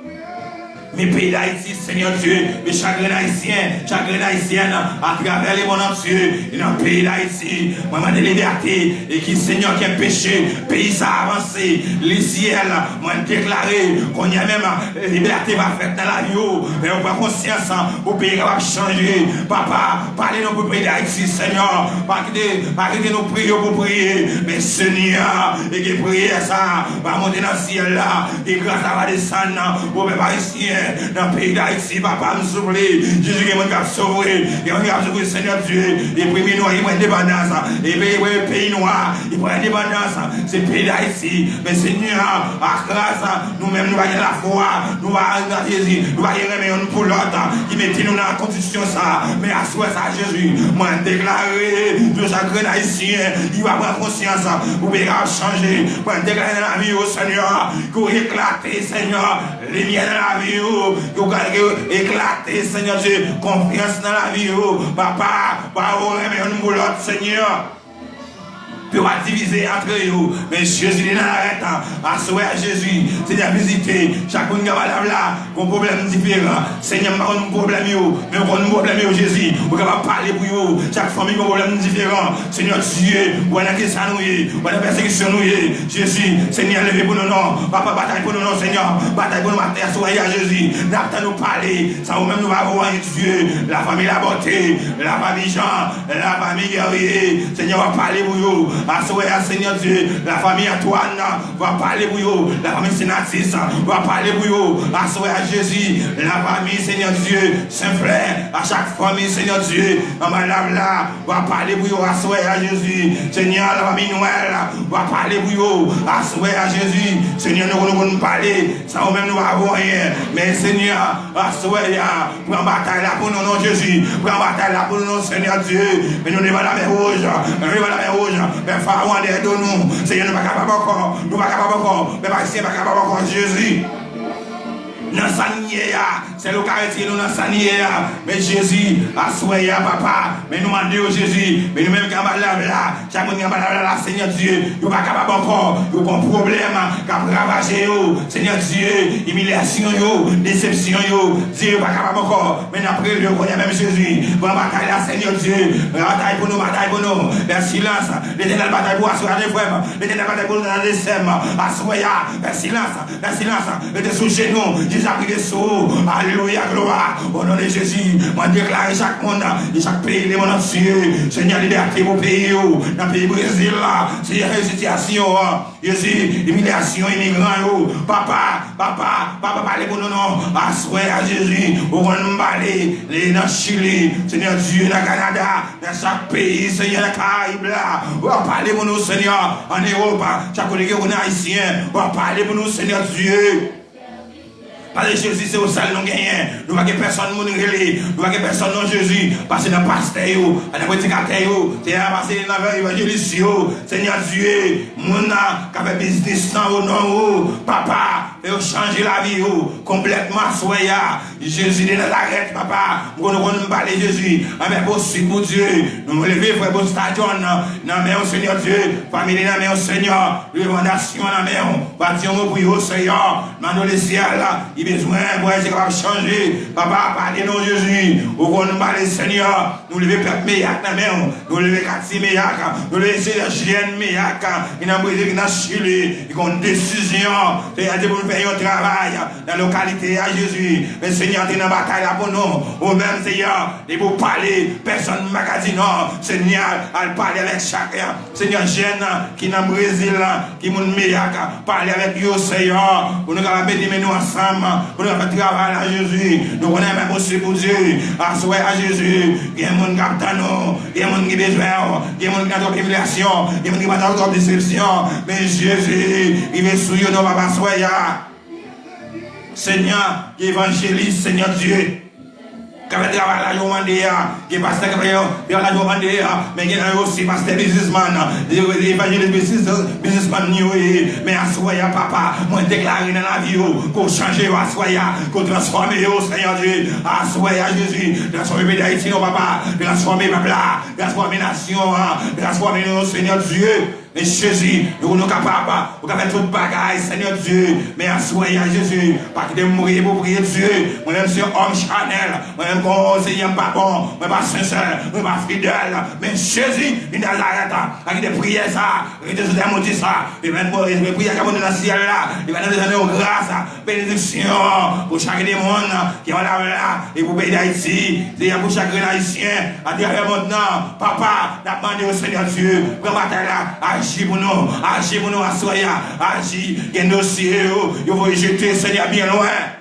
Peyi Dayiti, Senyè Dye, e chak grenn Ayisyen, chak grenn Ayisyèn, atravè lemonn antye, e nan peyi Dayiti, mwen mande libète, e ki Senyè ki enpeche peyi sa avanse, li syèl, mwen deklare, kounye a menm, libète va fèt nan lavi w, men ou pran konsyans, ou peyi kapab chanje, papa, pale nou pou peyi Dayiti, Senyè, pa kite, pa kite nou priye pou priye, men Senyè, e ke priyè sa, va monte nan syèl la, e gras la va desann, pou pèp Ayisyen, nan peyi Dayiti, papa m souple. Jezi, gen moun k ap soufri, gen moun k ap soufri, Senyè Dye. E premye nwa ki pran endepandans, e peyi, peyi, peyi nwa ki pran endepandans, se peyi Dayiti. Men Senyè, a gras, nou menm nou pa gen lafwa, nou pa gen Jezi, nou pa gen renmen youn pou lòt, ki mete nou nan kondisyon sa. Men aswè sa, Jezi, mwen deklare, pou chak grenn Ayisyen, li va pran konsyans, pou peyi a ap chanje. Mwen deklare nan lavi yo, Senyè, ke w eklate, Senyè, limyè nan lavi yo, ke w ka, ke w eklate, Senyè Dye, konfyans nan lavi yo. Papa, pa yo renmen youn pou lòt, Senyè. Ke yo pa divize antre yo. Men Jezi de Nazarèt, aswè a Jezi, Senyè, vizite chak moun ki anba lave la, gon pwoblèm diferan. Senyè, m pa konn pwoblèm yo, men ou konn pwoblèm yo, Jezi. Ou kapab pale pou yo. Chak fanmi gon pwoblèm diferan. Senyè Dye, ou wè nan kisa nou ye, ou wè nan pèsekisyon nou ye. Jezi, Senyè, leve pou nou non. Papa, batay pou nou non, Senyè. Batay pou nou maten aswè a, Jezi. N ap tann ou pale. San ou menm nou pa vo anyen, Dye. Lafanmi Labòte, lafanmi Jan, lafanmi Guerrier. Senyè, w ap pale pou yo. Aswè a, Senyè Dye, lafanmi Antoine, w ap pale pou yo. Lafanmi Senatis, w ap pale pou yo. Aswè a, Jezi, lafanmi, Senyè Dye, Senflè, a chak fanmi, Senyè Dye, anba lave la, w ap pale pou yo aswè a, Jezi. Senyè, lafanmi Nwèl, w ap pale pou yo aswè a, Jezi. Senyè, nou, nou konn pale, san ou menm nou pa vo anyen. Men Senyè, aswè a, pran batay la pou nou non, Jezi. Pran batay la pou nou non, Senyè Dye. Men nou devan Lamè Wouj, men nou devan Lamè Wouj. Men Farawon andèyè do nou. Senyè, nou pa kapab ankò, nou pa kapab ankò. Pèp ayisyen pa kapab ankò, Jezi. Nan sa n ye a, sèl ou ka retire nou nan sa n ye a. Men Jezi, aswè a, papa, men nou mande w, Jezi, men nou menm ki anba lave la, chak moun ki anba lave la, Senyè Dye, yo pa kapab ankò, yo gon pwoblèm k ap ravaje yo, Senyè Dye, imilyasyon yo, desepsyon yo, Dye, yo pa kapab ankò, men n ap rele w kounye a menm, Jezi, pran batay la, Senyè Dye, batay pou nou, batay pou nou, fè silans, Letènèl batay pou aswè a, frè m, Letènèl batay pou nou, sè m, aswè a, fè silans, Nan silans, rete sou jenou, jiska rive sou ou. Alelouya, glwa. O non de Jezi, mwen deklare chak moun, e chak peyi, lemonn antye. Senyè, libète pou peyi yo. Nan peyi Brezil la, Senyè, sitiyasyon an. Jezi, imilyasyon imigran yo. Papa, papa, papa, pale pou nou non. Aswè a, Jezi, ou konn m pale, e nan Chili, Senyè Dye, nan Kanada, nan chak peyi, Senyè, nan Karayib la. W ap pale pou nou, Senyè, ann Ewòp, chak kote ke yo konn Ayisyen, w ap pale pou nou, Senyè Dye. Paske Jezi, se ou sèl nou genyen. Nou pa gen pèsonn moun rele. Nou pa gen pèsonn non, Jezi. Pase nan pastè yo, nan predikatè yo, Senyè, pase nan evanjelis yo, Senyè Dye, moun nan k ap fè biznis nan o non ou, papa, fè yo chanje lavi yo konplètman aswè a. Jezi de Nazarèt, papa, m konn ou konn m pale, Jezi. Anben posib, Bondye, nou leve frè Busta John nan men w, Senyè Dye. Fanmi li nan men w, Senyè. Leve fondasyon nan men w. Bati yon mo pou yo, Senyè. Mande w lesyèl, li bezwen vwayaje kapab chanje. Papa, pale non, Jezi. Ou konn m pale, Senyè. Nou leve pèp Meyak nan men w. Nou leve katye Meyak. Nou leve Senyè jèn Meyak ki nan Brezil, ki nan Chili. Ki gon desizyon. Senyè, se pou nou fè yon travay nan lokalite a, Jezi. Men Senyè, antre nan batay la pou nou. Ou menm, Senyè, depi w pale, pèsonn pa ka di non. Senyè, al pale avèk chak, Senyè, jèn ki nan Brezil la, ki moun Meyak, pale avèk yo, Senyè, pou nou kapab mete men nou ansanm, pou nou kapab fè travay la, Jezi. Nou konnen men posib, Bondye. Aswè a, Jezi, gen moun k ap tann ou, gen moun ki bezwen w, gen moun ki nan twòp imilyasyon, gen moun ki nan twòp desepsyon. Men Jezi, rive sou yo non, papa, aswè a. Senyè, gen evanjelis, Senyè Dye, k ap fè travay la yo mande a. Gen pastè k ap fè travay la yo mande a. Men gen nan yo osi pastè biznismann, evanjelis biznis, biznismann yo ye. Men aswè a, papa, mwen deklare nan lavi yo, ke w chanje yo aswè a, ke w transfòme yo, Senyè Dye. Aswè a, Jezi, transfòme peyi Dayiti non, papa. Transfòme pèp la, transfòme nasyon an, transfòme nou, Senyè Dye. Men Jezi, nou, nou kapab, ou ka fè tout bagay, Senyè Dye. Men aswè a, Jezi, pa kite m priye pou priye, Dye. Mwen menm se yon òm chanèl. Mwen menm, kon Senyè m pa bon, mwen pa sensè, mwen pa fidèl. Men Jezi de Nazarèt, pa kite priyè sa rete sou tè modi sa. Li pa nan, li pa nan priyè k ap monte nan syèl la. Li pa nan bezwen yon gras, benediksyon pou chak de moun ki ann la e pou peyi Dayiti. Senyè, pou chak grenn Ayisyen atravè mond nan, papa, n ap mande w, Senyè Dye, pran batay la, aji pou nou, aji pou nou aswè a, aji, gen dosye yo, yo voye jete, Senyè, byen lwen.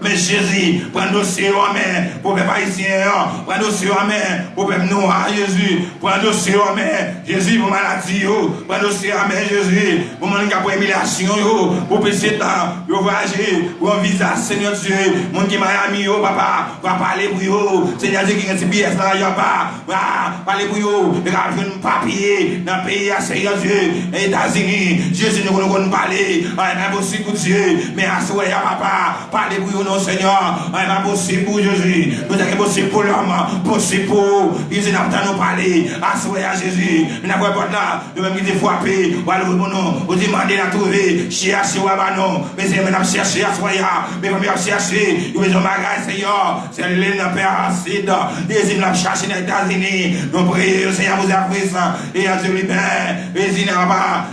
Men Jezi, pran dosye yo an men pou pèp ayisyen an, pran dosye yo an men pou pèp nwa a, Jezi, pran dosye yo an men, Jezi, pou maladi yo, pran dosye yo an men, Jezi, pou moun k ap pran imilyasyon yo, pou pitit yo vwayaje, pou yon viza, Senyè Dye, moun ki Miami yo, papa, va pale pou yo, Senyè Dye, ki gen ti biyè sa yo, papa, va pale pou yo, yo ka jwenn papye nan peyi a, Senyè Dye, nan Etazini, Jezi, nou, nou konn pale, anyen pa posib pou Dye, men aswè a, papa, pale pou yo non, Senyè. Anyen pa posib pou Jezi. Tout sa ki posib pou lòm, posib pou ou. Jezi, n ap tann ou pale. Aswè a, Jezi. Men n ap wè pòt la. Nou menm ki te frape, w al ouvri pou nou. Ou di, mande, n a twouve. Chèche, w a ba nou. Men se men n ap chèche aswè a. Men fanmi ap chèche. Yo bezwen bagay, Senyè. Sèlin, pè asid. Jezi, n ap chache nan Etazini. Nou priye, Senyè, pou Zafris. E Dye liben. Jezi, n ap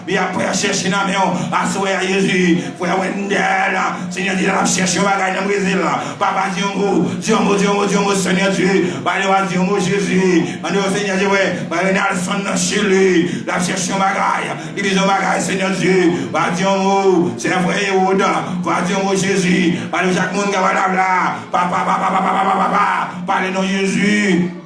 Li ap prè chèche nan men w. Aswè a, Jezi, frè Wendell, Senyè Dye, l ap chèche yon bagay nan Brezil. Papa, di yon mo, di yon mo, di yon mo, di yon mo, Senyè Dye. Pale, w a di yon mo, Jezi. Mande w, Senyè Dye, wè, ba Renalson nan Chili. L ap chèche yon bagay. Li bezwen yon bagay, Senyè Dye. W a di yon mo, se frè Ewod. W a di yon mo, Jezi. Pale, chak moun k ap la, papa, papa, papa, papa, papa, pale non Jezi.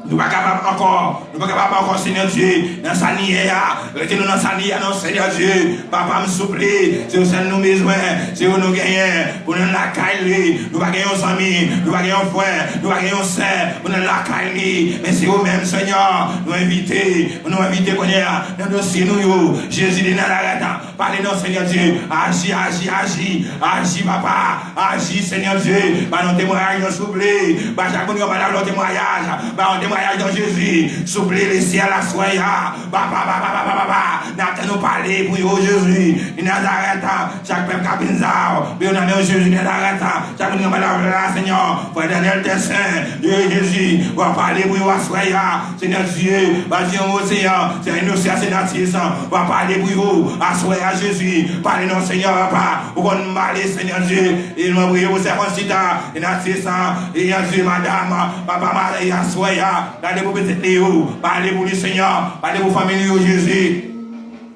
Nou pa kapab ankò. Nou pa kapab ankò, Senyè Dye. Nan sa n ye a, rete nou nan sa n ye a, non, Senyè Dye. Papa m, souple, se ou sèl nou bezwen, se ou nou genyen. Pou nou lakay li, nou pa gen yon zanmi, nou pa gen yon frè, nou pa gen yon sè, pou nou lakay li. Men se ou menm, Senyè, nou envite, nou envite kounye a, nan dosye nou yo, Jezi de Nazarèt. Pale non, Senyè Dye. Aji, aji, aji. Aji, papa. Aji, Senyè Dye. Ba nou temwayaj nou, souple. Ba chak moun ki ap tande temwayaj. Ba yon temwayaj nan Jezi. Souple, lesyèl aswè a. Papa, papa, papa, papa. N ap tann ou pale pou yo, Jezi. Nazarèt, chak pèp k ap vin sa yo. Yo nan men Jezi Nazarèt. Chak moun ki ap tande la, Senyè. Frè Daniel Tessin. Yo, Jezi. W a pale pou yo aswè a. Senyè Dye, w a di yon mo, Senyè, se inosan, se natis, w a pale pou yo, aswè a, Jezi, pale non, Senyè, papa, ou konn pale, Senyè Dye, e mwen priye pou sèvant chita, e natis, e Dye, madanm, papa, mari, aswè a, gade pou pitit li yo, pale pou li, Senyè, pale pou fanmi li yo, Jezi,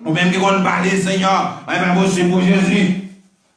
ou menm ki konn pale, Senyè, anyen pa posib pou Jezi.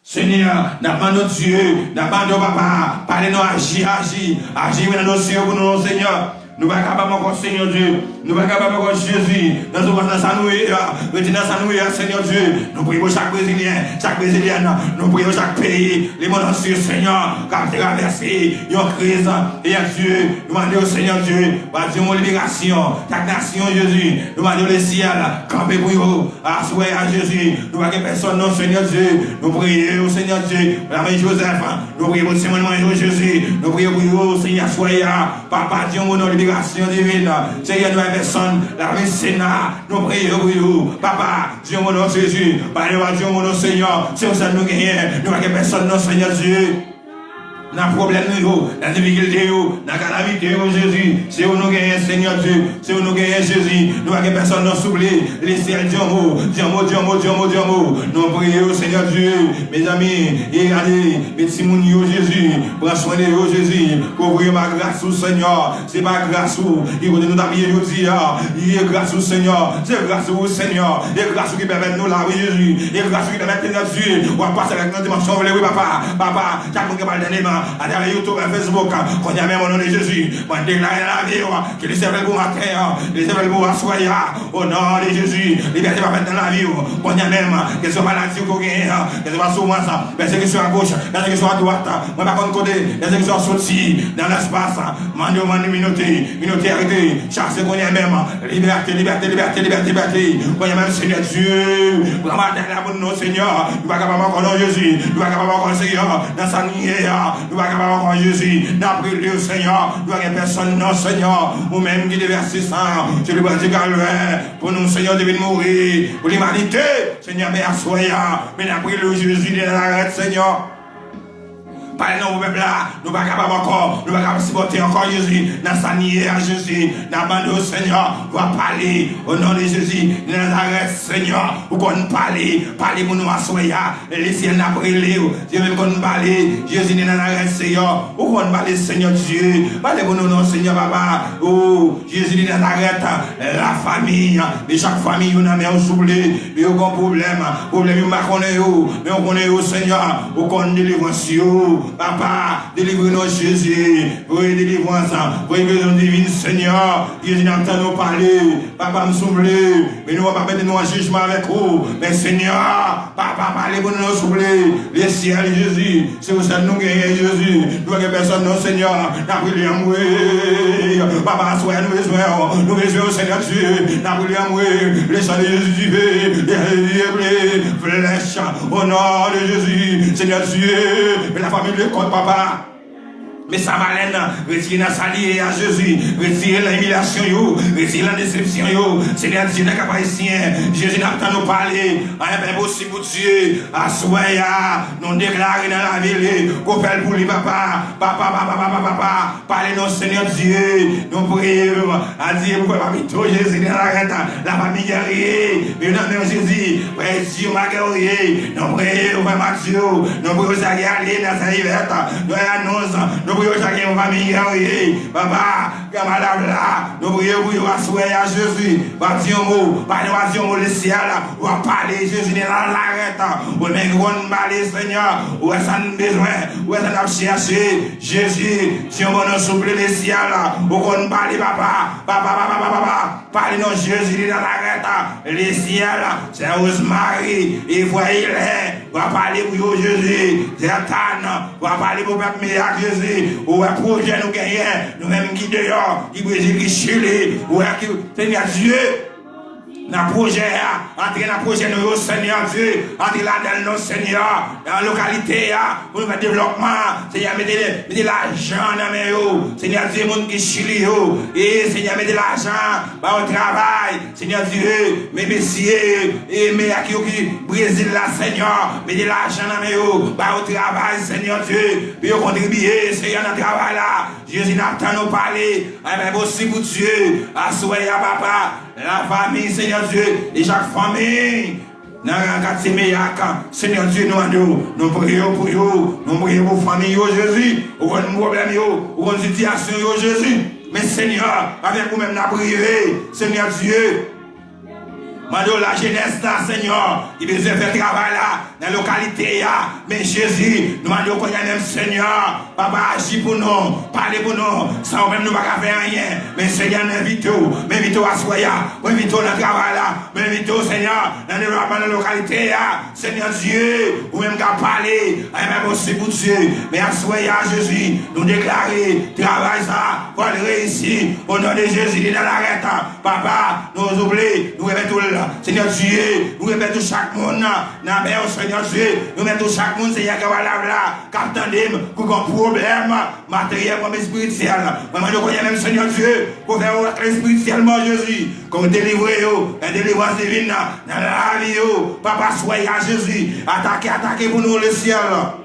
Senyè, n ap mande w, Dye, n ap mande w, papa, pale non, aji, aji, aji, wi, nan dosye yo pou nou, Senyè. Nou pa kapab ankò, Senyè Dye. Nou pa kapab ankò, Jezi. Nan soufrans, nan sa nou ye a, rete nan sa nou ye a, Senyè Dye. Nou priye pou chak Brezilyen, chak Brezilyèn. Nou priye pou chak peyi, lemonn antye, Senyè, k ap travèse yon kriz. E a Dye, nou mande w, Senyè Dye, w a di yon mo liberasyon, chak nasyon, Jezi. Nou mande w, lesyèl, kanpe pou yo. Aswè a, Jezi, nou pa gen pèsòn non, Senyè Dye. Nou priye w, Senyè Dye, pou lamen Jozèf. Nou priye pou timoun mwen yo, Jezi. Nou priye pou yo, Senyè, aswè a. Papa, di yon mo non, liberasyon divin. Senyè, nou pa gen pèsòn, lamen Sena. Nou priye pou yo. Papa, di yon mo non, Jezi. Pale, w a di yon mo non, Senyè. Se ou sèl nou genyen. Nou pa gen pèsòn non, Senyè Dye. Nan pwoblèm nou yo, nan difikilte yo, nan kalamite yo, Jezi, se ou nou genyen, Senyè Dye, se ou nou genyen, Jezi. Nou pa gen pèsòn non, souple, lesyèl, di yon mo, di yon mo, di yon mo, di yon mo, di yon mo. Nou priye w, Senyè Dye, mezanmi, e gade, men timoun yo, Jezi, pran swen de yo, Jezi, kouvri yo pa gras ou, Senyè. Se pa gras ou ki kote nou t ap ye jodi a. E gras ou, Senyè. Se gras ou, Senyè. E gras ou ki pèmèt nou la, wi, Jezi. E gras ou ki pèmèt, Senyè Dye, w ap pase avèk nou dimansyon w vle, wi, papa. Papa, chak moun ki pral tande m atravè YouTube, Facebook, kounye a menm, o non de Jezi, mwen deklare nan lavi w ke li se vle pou maten an, li se vle pou aswè a. O non de Jezi, libète pa fèt nan lavi w. Kounye a menm, keswa maladi w genyen, keswa soufrans, pèsekisyon agoch, pèsekisyon adwat, mwen pa konn kote pèsekisyon soti nan lespas. Mande w, mande w, minote, minote arete, chase kounye a menm. Libète, libète, libète, libète, libète. Kounye a menm, Senyè Dye, pran batay la pou nou, Senyè. Nou pa kapab ankò, non, Jezi. Nou pa kapab ankò, Senyè. Nan sa nou ye a, Nou pa kapab ankò, Jezi. N ap rele w, Senyè. Nou pa gen pèsonn, non, Senyè. Ou menm ki te vèse san sou le bwa di Kalvè pou nou, Senyè, te vin mouri pou limanite. Senyè, men aswè a, men n ap rele w, Jezi de Nazarèt, Senyè. Pale nan pèp la, nou pa kapab ankò, nou pa kapab sipòte ankò, Jezi, nan sa n ye a, Jezi. N ap mande w, Senyè, w ap pale, o non de Jezi de Nazarèt, Senyè, ou konn pale, pale pou nou aswè a. Lesyèl, n ap rele w. Dye menm konn pale. Jezi de Nazarèt, Senyè. Ou konn pale, Senyè Dye. Pale pou nou non, Senyè Papa. O, Jezi de Nazarèt, la famiy. Men chak famiy yo nan men w, souple. Men yo gon pwoblèm. Pwoblèm yo, m pa konnen yo. Men ou konnen yo, Senyè. Ou konn delivrans yo. Papa, delivre nou, Jezi. Voye delivrans. Voye gerizon divin, Senyè. Jezi, n ap tann ou pale. Papa m, souple. Men nou pa mete nou an jijman avèk ou. Men Senyè, Papa, pale pou nou, souple. Lesyèl, Jezi, se ou sèl nou genyen, Jezi. Nou pa gen pèsonn, non, Senyè. N ap rele anmwe. Papa, aswè a, nou bezwen w. Nou bezwen w, Senyè Dye. N ap rele anmwe. Le sang de Jésus, Dye, Dye, ple, flèch. O non de Jezi, Senyè Dye. Men la famiy Lecot, Papa. Men sa malèn nan, retire nan sa li ye a, Jezi. Retire nan imilyasyon yo. Retire nan desepsyon yo. Senyè Dye, nan Kap Ayisyen, Jezi, n ap tann ou pale. Anyen pa enposib pou Dye. Aswè a, nou deklare nan lavi li. Ko fè l pou li, Papa. Papa, papa, papa, papa. Pale non, Senyè Dye. Nou priye, Adye, pou fè papito, Jezi, nan la rèt. La famiy Guerrier. Men nan men Jezi. Frè Dye, Marguerite. Nou priye, ou fè Matye. Nou priye, sa ki ale nan Sen Ivèt. Nou annons. Nou priye, sa ki yon famiy Guerrier. Papa, Gran Malav la, nou priye pou yo aswè a, Jezi. W ap di yon mo, pa nou w ap di yon mo, lesyèl, w ap pale, Jezi, nan la rèt. Ou menm ki konn pale, Senyè, ou wè sa n bezwen, ou wè sa n ap chèche, Jezi, di yon bon non, souple, lesyèl, ou konn pale, Papa, Papa, Papa, Papa, Papa, pale non, Jezi, li nan la rèt, lesyèl, Sè Rosemary, e frè Ilè, w ap pale pou yo, Jezi, Zètan, w ap pale pou pèp Meyak, Jezi. Ou wè pwojè nou genyen, nou menm ki deyò, ki Brezil, ki Chili, ou wè ki, Senyè Dye, nan pwojè a, antre nan pwojè nou yo, Senyè Dye, antre ladan l non, Senyè, nan lokalite a, pou nou fè devlòpman, Senyè, mete, mete lajan nan men yo, Senyè Dye, moun ki Chili yo, e Senyè, mete lajan, ba yo travay, Senyè Dye, men mesye, e Meyak yo ki Brezil la, Senyè, mete lajan nan men yo, ba yo travay, Senyè Dye, pou yo kontribye, Senyè, nan travay la. Jezi, n ap tann ou pale, anyen pa enposib pou Dye. Aswè a, Papa, la famiy, Senyè Dye, e chak famiy, nan katye Meyak, Senyè Dye, nou mande w, nou priye w pou yo, nou priye pou fanmi yo, Jezi, ou konn pwoblèm yo, ou konn sitiyasyon yo, Jezi. Men Senyè, avèk ou menm n ap rive, Senyè Dye. Mande w lajenès la, Senyè, ki bezwen fè travay la nan lokalite a. Men Jezi, nou mande w kounye a menm, Senyè, Papa, aji pou nou, pale pou nou. San ou menm, nou pa ka fè anyen. Men Senyè, nou envite w, m envite w aswè a, m envite w nan travay la, m envite w, Senyè, nan devlòpman nan lokalite a. Senyè Dye, ou menm k ap pale, anyen pa enposib pou Dye. Men aswè a, Jezi, nou deklare travay sa, fò l reyisi, o non de Jezi de Nazarèt. Papa, nou souple, nou remèt ou l. Senyè Dye, nou remèt ou chak moun nan men w, Senyè Dye. Nou remèt ou chak moun, Senyè, ki ap lav la, k ap tande m, ki gon pwoblèm materyèl kòm espirityèl. Mwen mande w kounye a menm, Senyè Dye, pou fè orak espirityèlman, Jezi, pou delivre yo, fè delivrans divin nan, nan lavi yo. Papa, aswè a, Jezi, atake, atake pou nou, lesyèl.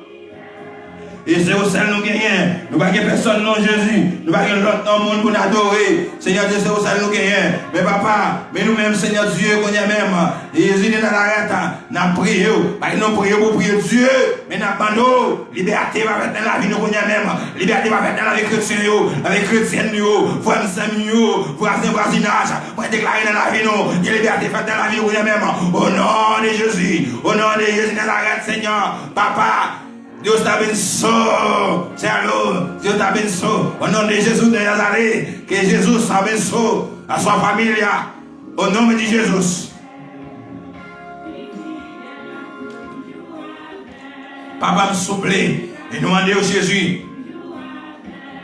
E se ou sèl nou genyen. Nou pa gen pèsonn non, Jezi. Nou pa gen lòt non moun pou n adore. Senyè Dye, se ou sèl nou genyen. Men Papa, men nou menm, Senyè Dye, kounye a menm, Jezi de Nazarèt, n ap priye w. Pa gen nou priye pou priye Dye, men n ap mande w, libète pa fèt nan lavi nou kounye a menm. Libète pa fèt nan lavi kretyen yo, lavi kretyèn yo, frè m, sè m yo, vwazen, vwazinaj. Mwen deklare nan lavi nou, gen libète fèt nan lavi nou kounye a menm. O non de Jezi, o non de Jezi Nazarèt, Senyè, Papa, Deus te abençoe, Senhor, Deus te abençoe. Au nome de Jesus de Nazaré, que Jesus abençoe a sua família. Au nome de Jesus. Papa m souple, e nou mande w, Jezi.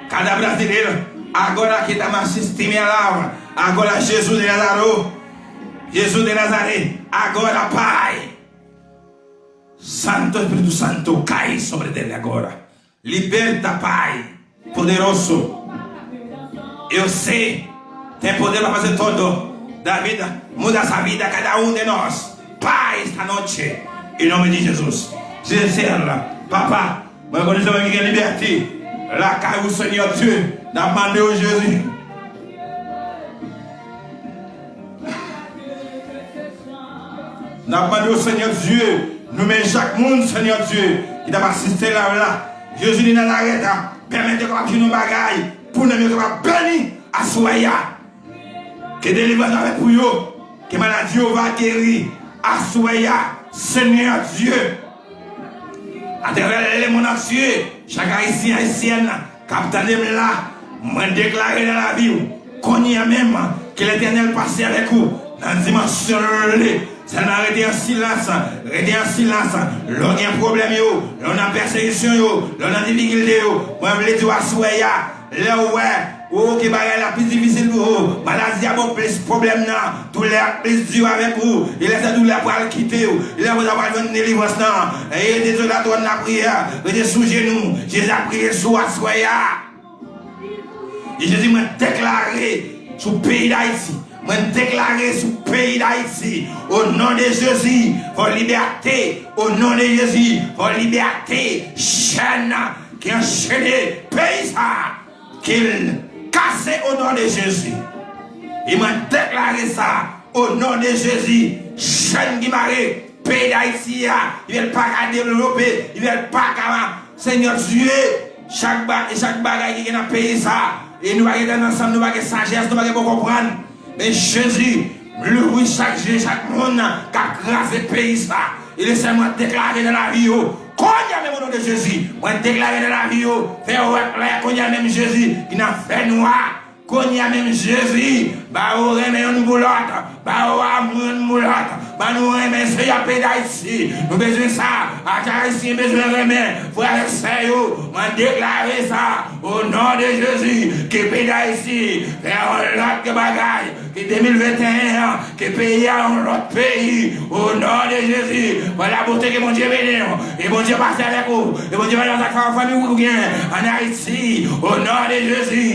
Kada brasileiro, agora que tá mais sistema lá, agora Jesus de Nazaré, Jesus de Nazaré, agora Pai. Santo Espírito Santo, cai sobre ele agora. Liberta, Pai poderoso. Eu sei, tem poder para fazer todo. David, muda essa vida, cada um de nós. Pai, esta noite, em nome de Jesus. Diz a ela, Papa, mwen konnen se mwen ki gen libète lakay ou, Senyè Dye. N ap mande w, Jezi. N ap mande w, Senyè Dye, nou men chak moun, Senyè Dye, ki t ap asiste live la. Jezi de Nazarèt, pèmèt yo kapab jwenn yon bagay pou nanm yo kapab beni aswè a. Ke delivrans avèk pou yo, ke maladi yo va geri aswè a, Senyè Dye. Atravè lemonn antye, chak Ayisyen, Ayisyèn k ap tande m la, mwen deklare nan lavi w, kounye a menm, ke Letènèl pase avèk ou nan dimansyon l vle. Sèlman rete an silans, rete an silans. Lè w gen pwoblèm yo, lè w nan pèsekisyon yo, lè w nan difikilte yo, mwen vle di w aswè a, lè w wè, o, ke bagay la plis difisil pou ou, maladi a ba w plis pwoblèm nan, doulè a plis di avèk ou, e lè sa doulè a pral kite w, e lè sa pral jwenn delivrans nan, e rete sou latwòn lapriyè, rete sou jenou, Jezi ap priye sou aswè a. E Jezi, mwen deklare sou peyi Dayiti, mwen deklare sou peyi Dayiti, o non de Jezi, fò libète, o non de Jezi, fò libète, chèn ki anchene peyi sa a. Ke l kase o non de Jezi. E mwen deklare sa o non de Jezi. Chèn ki mare peyi Dayiti a, ki fè l pa ka devlope, ki fè l pa ka, Senyè Dye, chak ba-, chak bagay ki gen nan peyi sa, e nou pa gen tèt ansanm, nou pa gen sajès, nou pa gen bon konprann. Men Jezi, louvri chak je chak moun k ap kraze peyi sa. E Lesenyè, mwen deklare nan lavi yo. Kounye a menm, o non de Jezi, mwen deklare nan lavi yo. Fè yo wè klè, kounye a menm, Jezi, ki nan fènwa. Kounye a menm, Jezi, ba yo renmen youn pou lòt. Ba yo amou youn pou lòt. Ba nou renmen, Senyè, peyi Dayiti. Nou bezwen sa. Ak Ayisyen bezwen renmen frè avèk sè yo. Mwen deklare sa. O non de Jezi, ke peyi Dayiti fè yon lòt bagay, ke de mil venteyen an, ke peyi a yon lòt peyi, o non de Jezi, fò labote, ke Bondye beni w, e Bondye pase avèk ou, e Bondye pase avèk fanmi ou gen an Ayiti, o non de Jezi.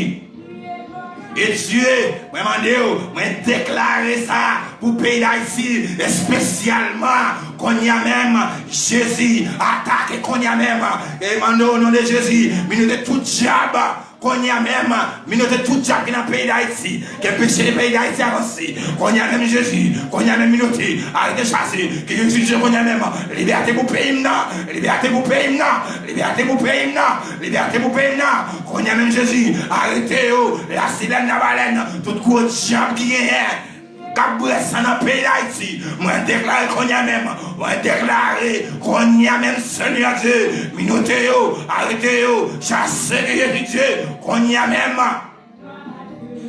E Dye, mwen mande w, mwen deklare sa pou peyi Dayiti, espesyalman kounye a menm, Jezi, atake kounye a menm, e mande w, o non de Jezi, minote tout dyab, kounye a menm, minote tout dyab ki nan peyi Dayiti, ke peche peyi Dayiti avanse, kounye a menm, Jezi, kounye a menm, minote, arete chase, ke Jezi Dye, kounye a menm, libète pou peyi m nan, libète pou peyi m nan, libète pou peyi m nan, libète pou peyi m nan, kounye a menm, Jezi, arete yo, lasilèn, labalèn, tout gwo dyab ki genyen, k ap bwè san nan peyi Dayiti, mwen deklare kounye a menm, mwen deklare kounye a menm, Senyè Dye, minote yo, arete yo, chase, ke Jezi Dye, kounye a menm,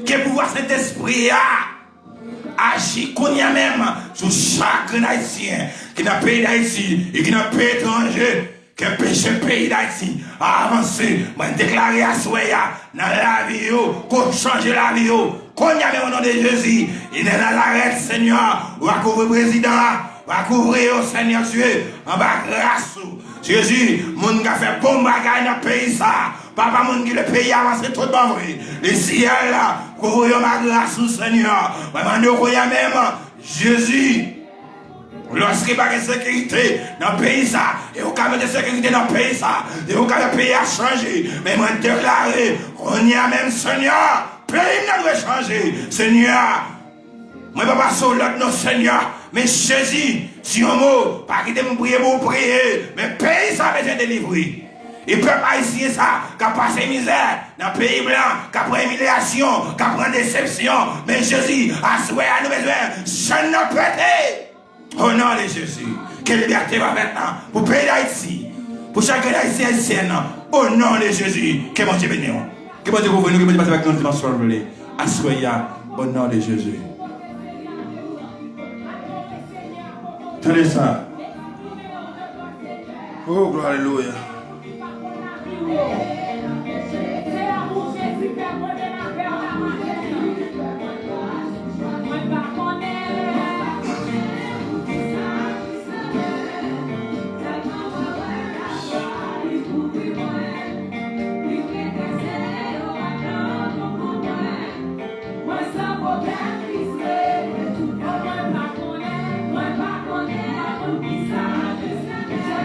ke pouvwa Sentespri a aji kounye a menm sou chak grenn Ayisyen ki nan peyi Dayiti e ki nan peyi etranje. Ke peche peyi Dayiti avanse. Mwen deklare aswè a nan lavi yo, ke w chanje lavi yo. Kounye a menm, o non de Jezi, e de Nazarèt, Senyè, w a kouvri prezidan an, w a kouvri yo, Senyè Dye, anba gras ou. Jezi, moun k ap fè bon bagay nan peyi sa, Papa, moun ki vle peyi a avanse tout bon vre, lesyèl la, kouvri yo anba gras ou, Senyè. Mwen mande w kounye a menm, Jezi, lòske pa gen sekirite nan peyi sa, e ou ka mete sekirite nan peyi sa, e ou ka fè peyi a chanje. Men mwen deklare, kounye a menm, Senyè, peyi m nan dwe chanje. Senyè, mwen pa pase w lòd non, Senyè, men Jezi, di yon mo, pa kite m priye pou w priye, men peyi sa bezwen delivre. E pèp ayisyen sa k ap pase mizè nan peyi blan, k ap pran imilyasyon, k ap pran desepsyon. Men Jezi, aswè a nou bezwen, chèn nan pete. O non de Jezi, ke libète va fèt nan, pou peyi Dayiti, pou chak grenn Ayisyen, Ayisyèn, o non de Jezi, ke Bondye beni w. Ke Bondye kouvri nou, ke Bondye pase avèk nou nan dimansyon l vle. Aswè a, o non de Jezi. Tande sa. Oh, glwa, alelouya.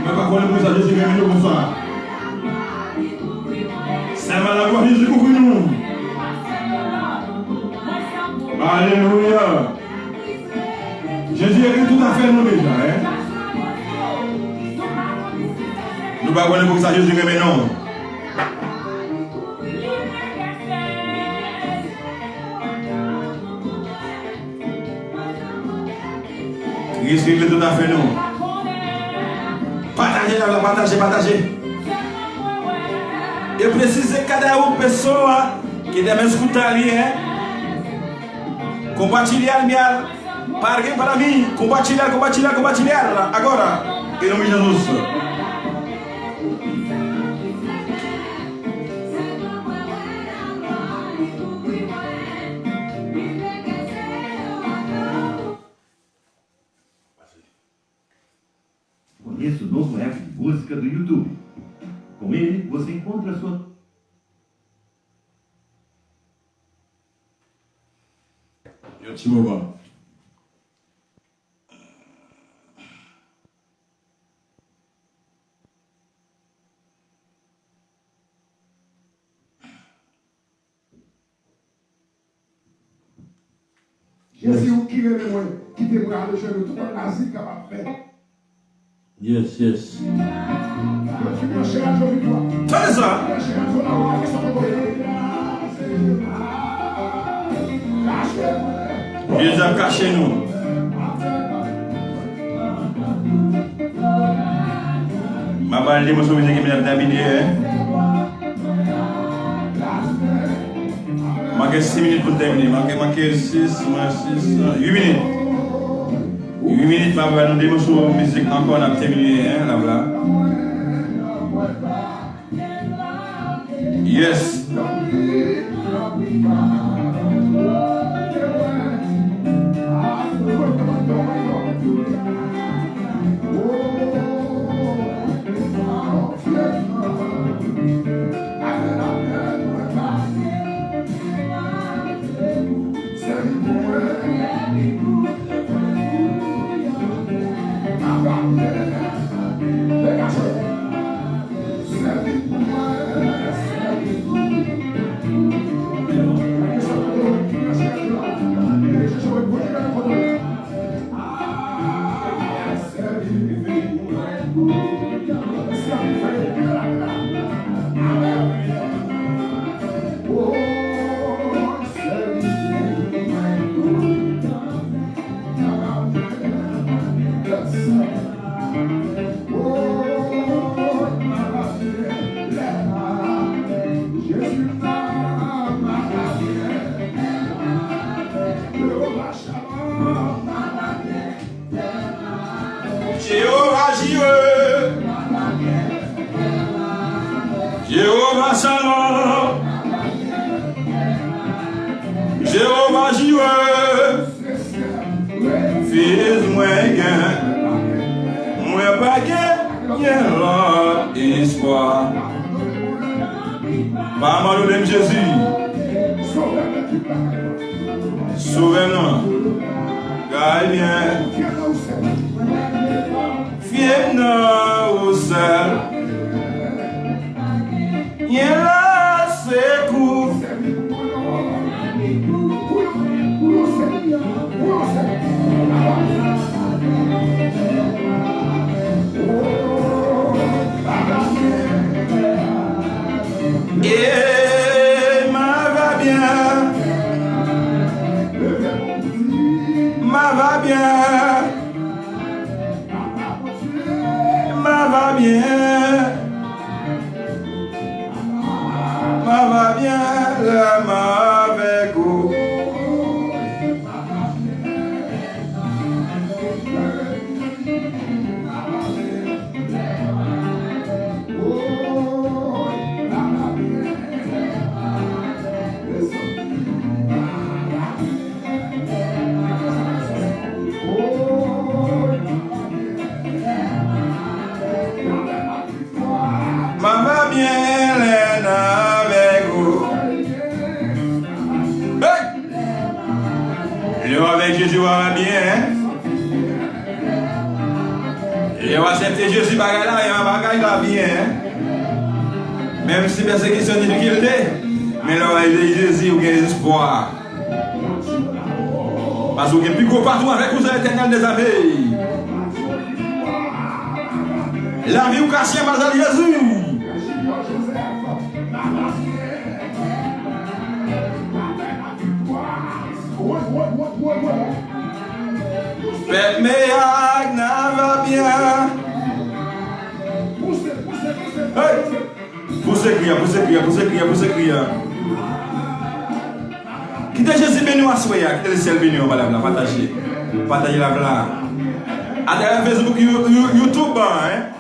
Mwen pa konnen poukisa Jezi renmen nou konsa. Sèlman laglwa Jezi kouvri nou. Alelouya. Jezi ekri tout afè nou deja, en. Nou pa konnen poukisa Jezi renmen nou. Respire tout afè nou. Pataje la, pataje, pataje. Eu preciso de cada uma pessoa que deve escutar ali, é? Compartilhar, minha. Para quem? Para mim. Compartilhar, compartilhar, compartilhar. Agora, em nome de Jesus. Conheça o novo app de música do YouTube. Com ele, você encontra sua. Yon ti moman. Jezi, ou ki renmen mwen, kite mwen ale jwenn ou. Tout pèp Azi kapab fè. Yes, yes. Yo di branche radyo Viktwa. Tande sa. Branche radyo la, ou ka fè sa pou mwen. Jezi ap kache nou. M ap al de moso mizik epi n ap termine, en. Manke sis minit pou n tèmine. Manke, manke sis, mwen sis, uit minit. Uit minit, m ap ba nou de moso mizik ankò, n ap tèmine, en, live la. Yes. Jewova Jire, Jewova Shalom, Jewova Jire, fizi mwen gen, mwen pa gen lòt espwa. Pa abandone m, Jezi. Sove m nan gardien. Fye m nan ou sèl. Gen la sekou. E m a va byen. M a va byen. M a va byen. M a va byen lè m avèk ou. M a va byen lè n avèk ou. Hey! Lè w avèk Jezi, w a va byen, en? Lè w aksepte Jezi, bagay la, e bagay la byen, hein? Menm si pèsekisyon, difikilte, men lè w rele Jezi, ou gen espwa. Paske ou gen pi gwo patwon avèk ou, se Letènèl dèzame. Lavi w kache anba zèl Jezi. Pèp Meyag, n a va byen. Hey! Pouse kri a, pouse kri a, pouse kri a, pouse kri a. Kite Jezi beni w aswè a, kite lesyèl beni w anba live la, pataje. Pataje live la. Atravè Facebook, You- You- YouTube, hein.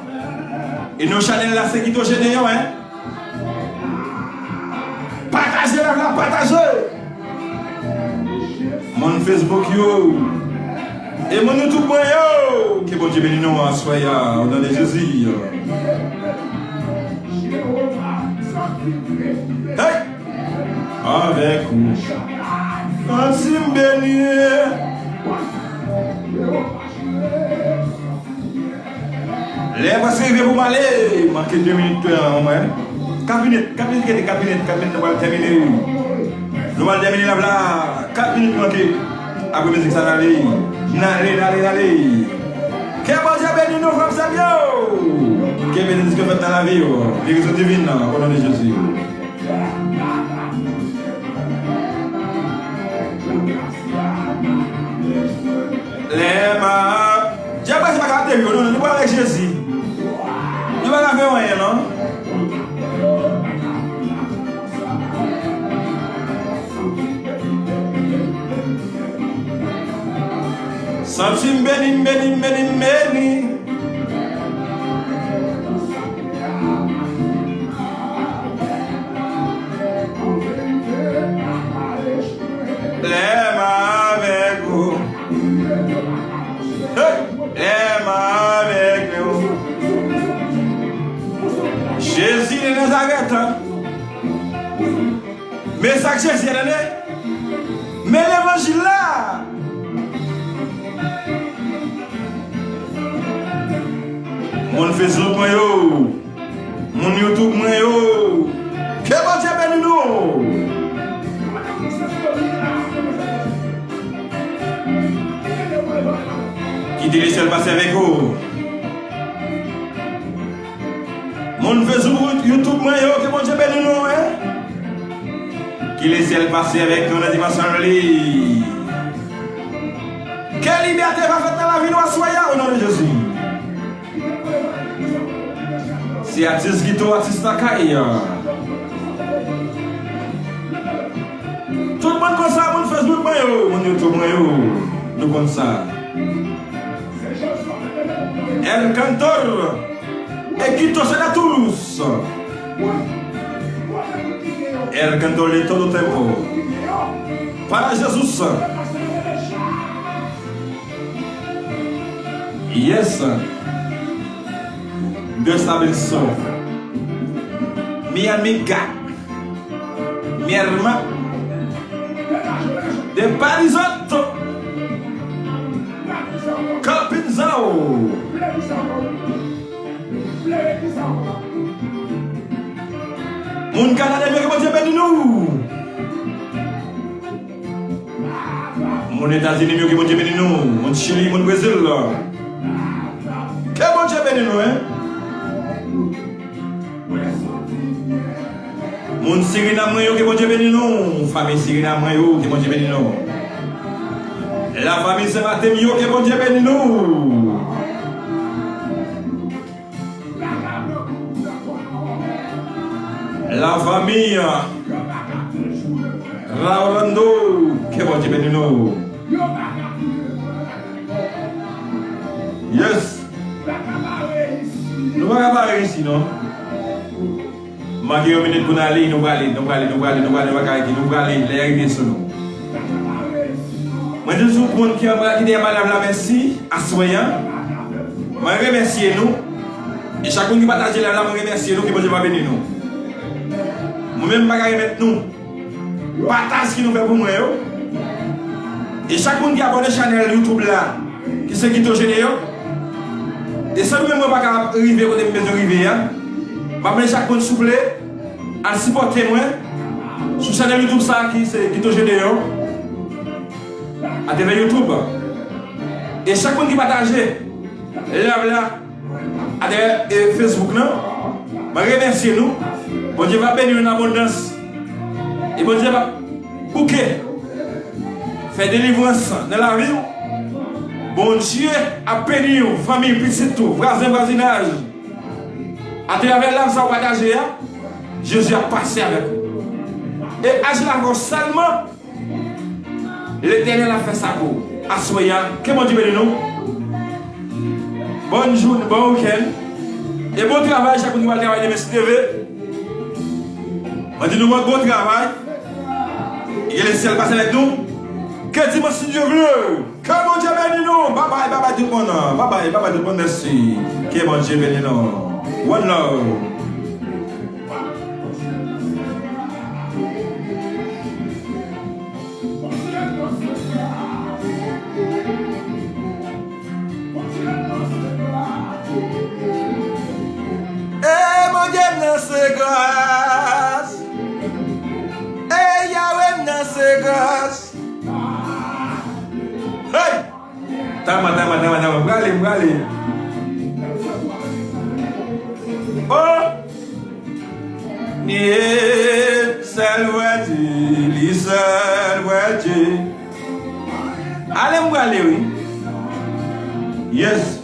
E non chanèl la, se Kito Jedeyon, hein. Pataje live la, pataje! Moun Facebook yo, e moun YouTube mwen yo, ke Bondye beni nou aswè a, o non de Jezi. Hey! Avèk ou, santi m beni. Lè a prèske rive pou m ale. Manke de minit, euh, mwen. Kat minit, kat minit, kite kat minit, kat minit, nou pral tèmine. Nou pral tèmine live la. Kat minit manke. Apre mizik sa, n ale. N ale, n ale, n ale. Ke Bondye beni nou, frè m, sè m yo. Ke benediksyon fèt nan lavi yo. Benediksyon divin nan, o non de Jezi. Lè m a- Dyab pa ka ateri w, non, non, nou pral avèk Jezi. Nou pa ka fè anyen, non. Santi m beni, m beni, m beni, m beni. Lè m avèk ou. Hey! Lè m avèk ou. Jezi de Nazarèt. Men sa k Jezi a, tande. Men levanjil la. Moun Facebook mwen yo. Moun YouTube mwen yo. Ke Bondye beni nou. Kite lesyèl pase avèk ou. Moun Facebook, YouTube mwen yo, ke Bondye beni nou, hein. Ke lesyèl pase avèk nou nan dimansyon li. Ke libète va fèt nan lavi nou aswè a, o non de Jezi. Se atis Kito, atis lakay. Tout moun konn sa, moun Facebook mwen yo, moun YouTube mwen yo, nou konn sa. El Cantor, Éxito será tuyo. El Cantor de todo tiempo. Para Jesús. Yes. Dios está bendición. Mi amiga. Mi hermana. De Parisotto. Kapinzao. Moun Kanada, ke Bondye beni nou. Moun Etazini, ke Bondye beni nou. Moun Chili, moun Brezil. Ke Bondye beni nou, hein. Moun Sirinam mwen yo, ke Bondye beni nou. Fanmi Sirinam mwen yo, ke Bondye beni nou. Lafanmi Sen Maten yo, ke Bondye beni nou. Lafanmi Raorando, ke Bondye beni nou. Yes. Nou pa ka bare isi, non. Manke yon minit pou n ale, nou prale, nou prale, nou prale, nou prale, nou pa ka rete, nou prale, lè a rive sou nou. Mwen di tout moun ki anba, ki te anba live la, mèsi, aswè a. Mwen remèsye nou. E chak moun ki pataje live la, mwen remèsye nou, ke Bondye va beni nou. Mwen menm, m pa ka remèt nou. Pataj ki nou fè pou mwen yo. E chak moun ki abòne chanèl YouTube la, ki se Kito Jedeyon, E san nou menm mwen pa ka rive kote m bezwen rive a, m ap mande chak moun souple al sipòte mwen sou chanèl YouTube sa ki se Guito Gédéon atravè YouTube. E chak moun ki pataje live la atravè e Facebook nan, mwen remèsye nou. Bondye va beni nou an abondans. E Bondye va bouke, fè delivrans nan lavi w. Bondye ap beni w, fanmi, pitit ou, vwazen, vwazinaj. Atravè live sa w pataje a, Jezi ap pase avèk ou. E aji la fè w sèlman. Letènèl ap fè sa pou ou. Aswè a, ke Bondye beni nou. Bòn jounen, bon wikenn. E bon travay, chak moun ki pral travay demen si Dye vle. Mwen di nou bon, bon travay. E ke lesyèl pase avèk nou. Ke dimanch si Dye vle. Ke Bondye beni nou. Babay, babay tout moun. Babay, babay tout moun. Mèsi. Ke Bondye beni nou. One love. E Bondye m nan se gras. E Yawe m nan se gras. Hey! Tama, tama, tama, tama. M prale, m prale. Oh! Ni sèl vrè Dye, li sèl vrè Dye. Ale m prale wi. Yes.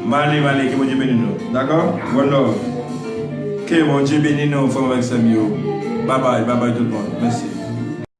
M ale, m ale, ke Bondye beni nou. Dakò? One love. Ke Bondye beni nou, frè m avèk sè m yo. Babay, babay tout moun. Mèsi.